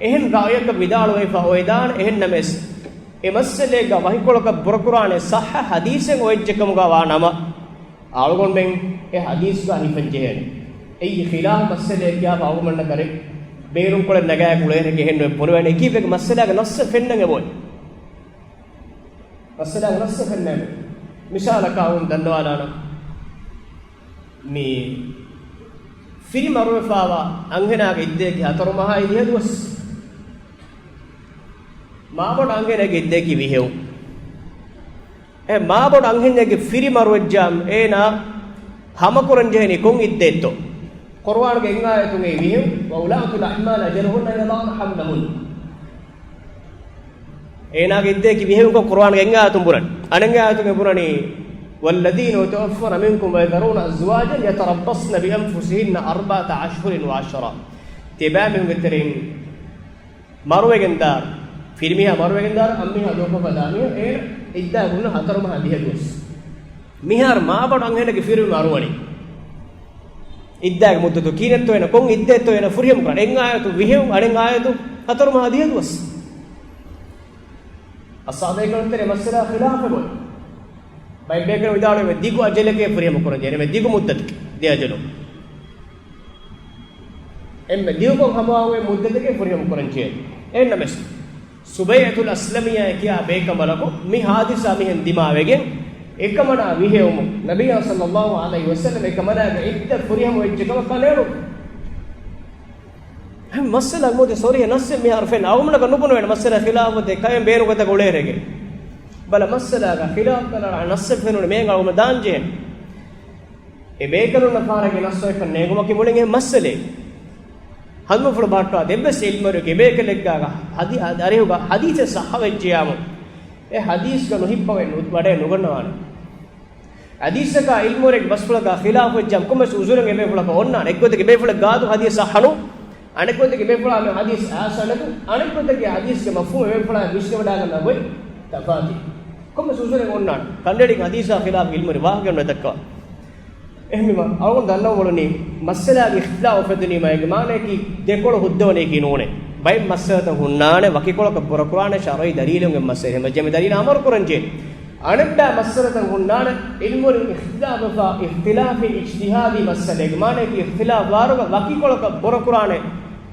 އެހެން ރައުޔަކަށް ވިދާޅުވެފަ އޮވެދާނެ. އެހެންނަމަވެސް، އެ މައްސަލައެއްގަ ވަކިކޮޅަކަށް ބުރަކުރާނެ ޞައްޙަ ޙަދީޘެއް އޮތް އެއްޗެއް ކަމުގަ ވާ ނަމަ، އަޅުގަނޑުމެން އެ ޙަދީޘްގަ ހިފަން ޖެހޭނެ. އެއީ ޚިލާފު މައްސަލައެއް ކިޔާފަ އަޅުގަނޑުމެންނަށް ވަރަށް ބޭރުންކޮޅެއް ނަގާ ކުޅޭނެ އެހެން ނުވެ ބުނެވޭނެ. އެކީ އެކި މައްސަލާގެ ނައްޞެއް ފެންނަން އެބައޮތް. މައްސަލާގެ ނައްޞެއް ފެންނަން. މިސާލަކަށް އަޅުގަނޑު ދަންނަވާލާނަން. މި ފިރި މަރުވެފާވާ އަންހެނާގެ އިއްދަޔަކީ ހަތަރު މަހާއި ދިހަ ދުވަސް. މާބޮޑު އަންހެނެއްގެ އިއްދަޔަކީ ވިހެއު. އެ މާބޮޑު އަންހެންޏެއްގެ ފިރި މަރުވެއްޖާމު އޭނާ ހަމަކުރަން ޖެހެނީ ކޮން އިއްދައެއްތޯ؟ ޤުރުއާންގެ އެއް އާޔަތުގައި ވިހެއު، "وأولاة الأحمال أجلهن أن يضعن حملهن." އޭނާގެ އިއްދަޔަކީ ވިހެއުކަން ޤުރުއާންގެ އެއް އާޔަތުން ބުނަނީ. އަނެއް އާޔަތުގައި ބުނަނީ، "والذين يتوفون منكم ويذرون أزواجا يتربصن بأنفسهن أربعة أشهر وعشرا." ތިބާމީހުންގެ ތެރެއިން މަރުވެގެންދާ، ފިރިމީހާ މަރުވެގެންދާ، އަންމީހާ ލޯފަފަ ދާ މީހާ، އޭނަ އިއްދާ ހުންނަ ހަތަރު މަހާ ދިހަ ދުވަސް. މިހާރު މާބޮޑު އަންހެނެއްގެ ފިރި މަރުވަނީ. އިއްދާގެ މުއްދަތު ކިހިނެއްތޯ އޭނަ ކޮން އިއްދައެއްތޯ އޭނަ ފުރިހަމަ ކުރާނެ؟ އެއް އާޔަތު ވިހެއު، އަނެއް އާޔަތު ހަތަރު މަހާ ދިހަ ދުވަސް. އަޞްޙާބޭކަލުން ތެރޭ މައްސަލާ ޚިލާފެއް އޮތް. ބައެއް ބޭކަލުން ވިދާޅުވެ ދިގު އަޖަލެކޭ ފުރިހަމަ ކުރަން ޖެހޭނެ، ދިގު މުއްދަތެއް، ދެ އަޖަލު. އެންމެ ދިގުކޮށް ހަމަވާ މުއްދަތެކޭ ފުރިހަމަ ކުރަން ޖެހޭ. އެހެންނަމަވެސް، ސުބައިޢަތުލް އަސްލަމިއްޔާއޭ ކިޔާ ބޭކަނބަލަކު މި ހާދިސާ މިހެން ދިމާވެގެން، އެކަމަނާ ވިހެއުމުން، ނަބިއްޔާ ޞައްލައްލާހު ޢަލައިހި ވަސައްލަމް އެކަމަނާގެ އިއްދަ ފުރިހަމަ ވެއްޖެ ކަމަށް ކަނޑައެޅުން. މައްސަލަ މުދެ ޞަރީޙަ ނައްސެއް މިހާރު ފެން އަޅުގަނޑަކަށް ނުބުނެވޭނެ މައްސަލަ ޚިލާފު ދެ ކައެއް ބޭނުގޮތަކަށް އުޅޭރެގެ. ބަލަ މައްސަލާގަ ޚިލާފު ކަލާ ނައްސެއް ފެނުނެ މޭނގ އަޅުގަނޑު ދާންޖެހޭނެ. އެ ބޭކަލުންނަށް ފާރަގެ ނައްސަކަށް ނޭނގުމަކީ މުޅިން އެ މައްސަލައެއް. ހަނދުމަފުޅު ބަހައްޓާ ދެއްވެސް އިލްމުވެރި އެބޭކަލެއްގާ ހަދީ-، އަރިހުގަ ޙަދީޘެއް ޞައްޙަވެއްޖެޔާމު، އެ ޙަދީޘްގަ ނުހިއްޕަވެ ނު-، ވަޑައެއް ނުގަންނަވާނެ. ޙަދީޘަކާ އިލްމުވެރިގެ ބަސްފުޅަކާ ޚިލާފުވެއްޖާމު ކޮންމެސް ޢުޛުރެއް އެބޭފުޅަކަށް އޮންނާނެ. އެއްގޮތަކަށް އެބޭފުޅެއް ގާތު ޙަދީޘް ޞައްޙަނު، އަނެއްގޮތަކަށް އެބޭފުޅާ މި ޙަދީޘް އާސަނަދު، އަނެއްގޮތަކަށް ޙަދީޘްގެ މަފްހޫމް އެބޭފުޅާ ވިސްނަވަޑާގަންނަ ގޮތް ތަފާތު. ކޮންމެސް ޢުޛުރެއް އޮންނާނެ. ކަނޑައެޅިގެން ޙަދީޘާ ޚިލާފު އިލްމުވެރި ވާހަކަ ނުދައްކަވާ. އެހެންވީމަ، އަޅުގަނޑު ދަންނަވަން އުޅުނީ، މައްސަލާގެ އިޚްތިލާފު އުފެދުނީމަ އޭގެ މާނައަކީ ދެކޮޅު ހުއްދަވަނީކީ ނޫނޭ. ބައެއް މައްސަލަތައް ހުންނާނެ، ވަކިކޮޅަކަށް ބުރަކުރާނެ، ޝަރުޢީ ދަލީލުން އެ މައްސަލަ ހަމަޖެހި ދަލީލަށް އަމަލު ކުރަންޖެހޭ. އަނެއްބައި މައްސަލަތައް ހުންނާނެ، ޢިލްމުވެރިން އިޚްތިލާފުވެފަ، އިޚްތިލާފީ އިޖްތިހާދީ މައްސަލަ. އޭގެ މާނައަކީ އިޚްތިލާފު ވާރުގަ ވަކިކޮޅަކަށް ބުރަކުރާނެ،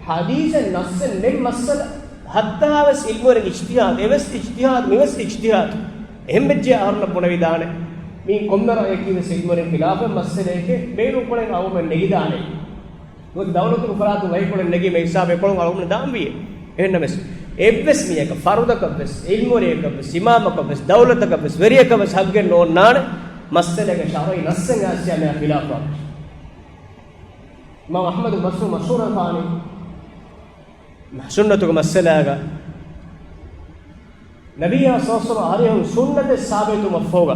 ޙަދީޘެއް ނައްސެއް ނެތް މައްސަލަ. ހައްތާވެސް ޢިލްމުވެރިން އިޖްތިހާދު، އެވެސް އިޖްތިހާދު، މިވެސް އިޖްތިހާދު. އެހެންވެއްޖެ އަހަރުންނަށް ބުނެވިދާނެ، މީ ކޮންމެ ރައަޔަކީވެސް ޢިލްމުވެރިން ޚިލާފަށް މައްސަލައެކޭ، ބޭނުންކުޅެން އަޅުގަނޑުމެން ނެގިދާނެ. ނުވަތަ ދައުލަތުގެ ފަރާތުން ވަކިކޮޅެއް ނެގީމަ ހިސާބެއް ކޮޅުން އަޅުގަނޑު ދާންވީ. އެހެންނަމަވެސް، އެއްވެސް މީހަކަށް، ފަރުދަކަށްވެސް، ޢިލްމުވެރިޔަކަށްވެސް، އިމާމަކަށްވެސް، ދައުލަތަކަށްވެސް، ވެރިޔަކަށްވެސް ހައްގެއް ނޯންނާނެ، މައްސަލައެއްގެ ޝަރުޢީ ނައްސެއް އާސިޔާ މެޔާ ޚިލާފަށް. އިމާމް އަޙްމަދު މަޝްހޫ-، މަޝްހޫރުވެފާނީ. ސުންނަތުގެ މައްސަލާގަ ނަބިއްޔާ ޞައްލައްލާހު ޢަލައިހި ވަސައްލަމަ އަރިހުން ސުންނަތެއް ސާބިތުވުމަށްފަހުގަ،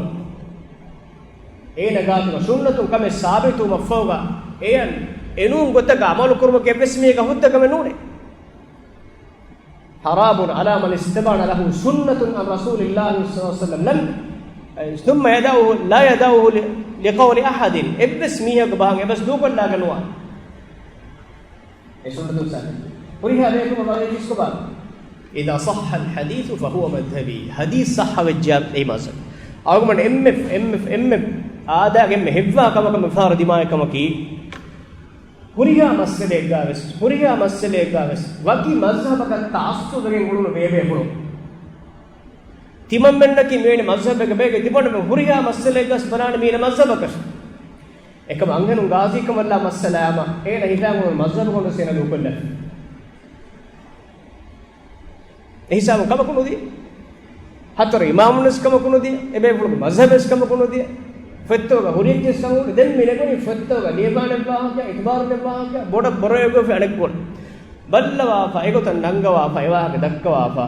އޭނަ ގާތުގަ ސުންނަތުން ކަމެއް ސާބިތުވުމަށްފަހުގަ، އެޔަން އެނޫން ގޮތަކަށް ޢަމަލު ކުރުމަކީ އެއްވެސް މީހަކަށް ހުއްދަ ކަމެއް ނޫނޭ. حرام على من استبان له سنة عن رسول الله صلى الله عليه وسلم لم، ثم يدعه، لا يدعه ل، لقول أحد. އެއްވެސް މީހަކު ބަހަން އެއްވެސް ދޫކޮށްލާކަށް ނުވާ. އެ ސުންނަތުން ސާބިތު. ހުރިހާ ބޭކަލަކު ބަލައި ކިސްކޮބާ؟ إذا صح الحديث فهو مذهبي. ޙަދީޘް ޞައްޙަވެއްޖެ އެއީ މަޒްހަބު. އަޅުގަނޑު އެންމެ، އެންމެ، އެންމެ އާދައިގެ އެންމެ ހެއްވާ ކަމަކަށް މިފަހަރު ދިމާވި ކަމަކީ، ހުރިހާ މައްސަލައެއްގަވެސް، ހުރިހާ މައްސަލައެއްގަވެސް ވަކި މަޒްހަބަކަށް ތަޢައްޞުބުވެގެން އުޅުނު ބޭބޭފުޅުން. ތިމަންމެންނަކީ މިވެނި މަޒްހަބެއްގެ ބޭގެ ތިބޮނޑުމެ ހުރިހާ މައްސަލައެއްގަސް ބަލާނެ މީނަ މަޒްހަބަކަށް. އެކަމަ އަންހެނުން ގާޒީކަމަށްލާ މައްސަލާއަމަ އޭނަ ހިފާގުޅުނު މަޒްހަބު ގޮނޑުސޭނަ ދޫކޮށްލަ. އެހިސާބުން ކަމަކު ނުދިޔަ. ހަތަރު އިމާމުންވެސް ކަމަކު ނުދިޔަ. އެބޭފުޅުގެ މަޒްހަބެއްވެސް ކަމަކު ނުދިޔަ. ފޮތްތަކުގަ ހުރިއްޖެސް ކަމަކު ނުދިޔަ. ދެން މި ނެގުނީ ފޮތްތަކުގަ ލިޔެވާނެ ވާހަކަ، އިތުބާރު ވާހަކަ، ބޮޑަށް ބޮޑަށް އެބަ އަނެއްކޮޅު. ބައްލަވާފަ، އެގޮތަށް ނަންގަވާފަ، އެވާހަކަ ދައްކަވާފަ.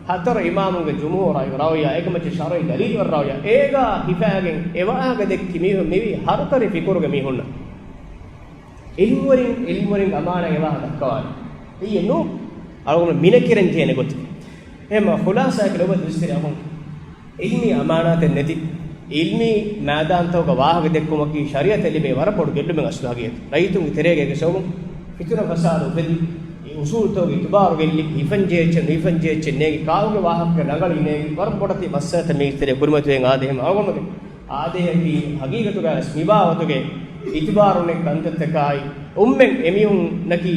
ހަތަރު އިމާމުންގެ ޖުމްހޫރު ރައުޔާ، އޭގެ މައްޗަށް ޝަރުޢީ ދަލީލު ރައުޔާ، އޭގާ ހިފާގެން އެވާހަކަ ދެއްކި މީހުން މިވީ ހަރުކަރި ފިކުރުގެ މީހުންނަށް. ޢިލްމުވެރިން، ޢިލްމުވެރިން އަމާނާ އެވާހަކަ ދައްކަވާނެ. އެއީ ނޫން. އަޅުގަނޑު މިނެކިރަން ޖެހޭނެ ގޮތެއް. އެހެންމަ ޚުލާޞާއަކަށް އޮވަ ދުސްތެރި އަހުން. ޢިލްމީ އަމާނާތެއް ނެތި، ޢިލްމީ މައިދާންތަކުގަ ވާހަކަ ދެއްކުމަކީ ޝަރީޢަތަށް ލިބޭ ވަރަށް ބޮޑު ގެއްލުމެއް އަސްލު ހަގީގަތު. ރައްޔިތުންގެ ތެރޭގައި ގެސޮވުން ފިތުނަ ފަސާދަ އުފެދި، އެ އުސޫލުތަކުގެ އިތުބާރު ގެއްލި، ހިފަން ޖެހޭ އެއްޗެއް ނުހިފަން ޖެހޭ އެއްޗެއް ނޭނގި، ކާކުގެ ވާހަކަ ރަނގަޅީ ނޭނގި، ވަރަށް ބޮޑަތި މައްސަލަތައް މީގެ ތެރޭ ކުރިމަތިވެގެން އާދޭ. އެހެން އަޅުގަނޑުގެ އާދޭއަކީ ހަގީގަތުގައިވެސް މިބާވަތުގެ އިތުބާރު ނެތް ކަންތައްތަކާއި، އުއްމެން އެމީހުންނަކީ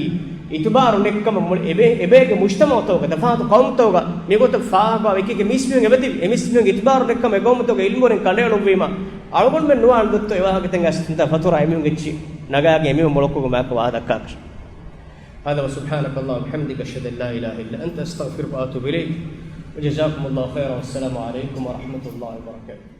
އިތުބާރު ނެތްކަމަށް މުޅި އެބޭ، އެބޭގެ މުޖްތަމަޢުތަކުގަ، ތަފާތު ޤައުމުތަކުގަ މިގޮތަށް ފާހަގަވާ އެކި އެކި މީސްމީހުން އެބަތިބި، އެ މީސްމީހުންގެ އިތުބާރު ނެތްކަމަށް އެ ޤައުމުތަކުގެ ޢިލްމުވެރިން ކަނޑައެޅުއްވީމަ، އަޅުގަނޑުމެން ނުވާން ދޮއްތޯ އެވާހަކަތައް އަސް ތިންތާ ފަތުރާ އެމީހުން އެއްޗި. ނަގާގެ މި މޮޅަކުގެ މާކު ވާހަކަ ދައްކާކަށް. هذا وسبحانك اللهم وبحمدك، أشهد أن لا إله إلا أنت، أستغفرك وأتوب إليك. وجزاكم الله خيرا، والسلام عليكم ورحمة الله وبركاته.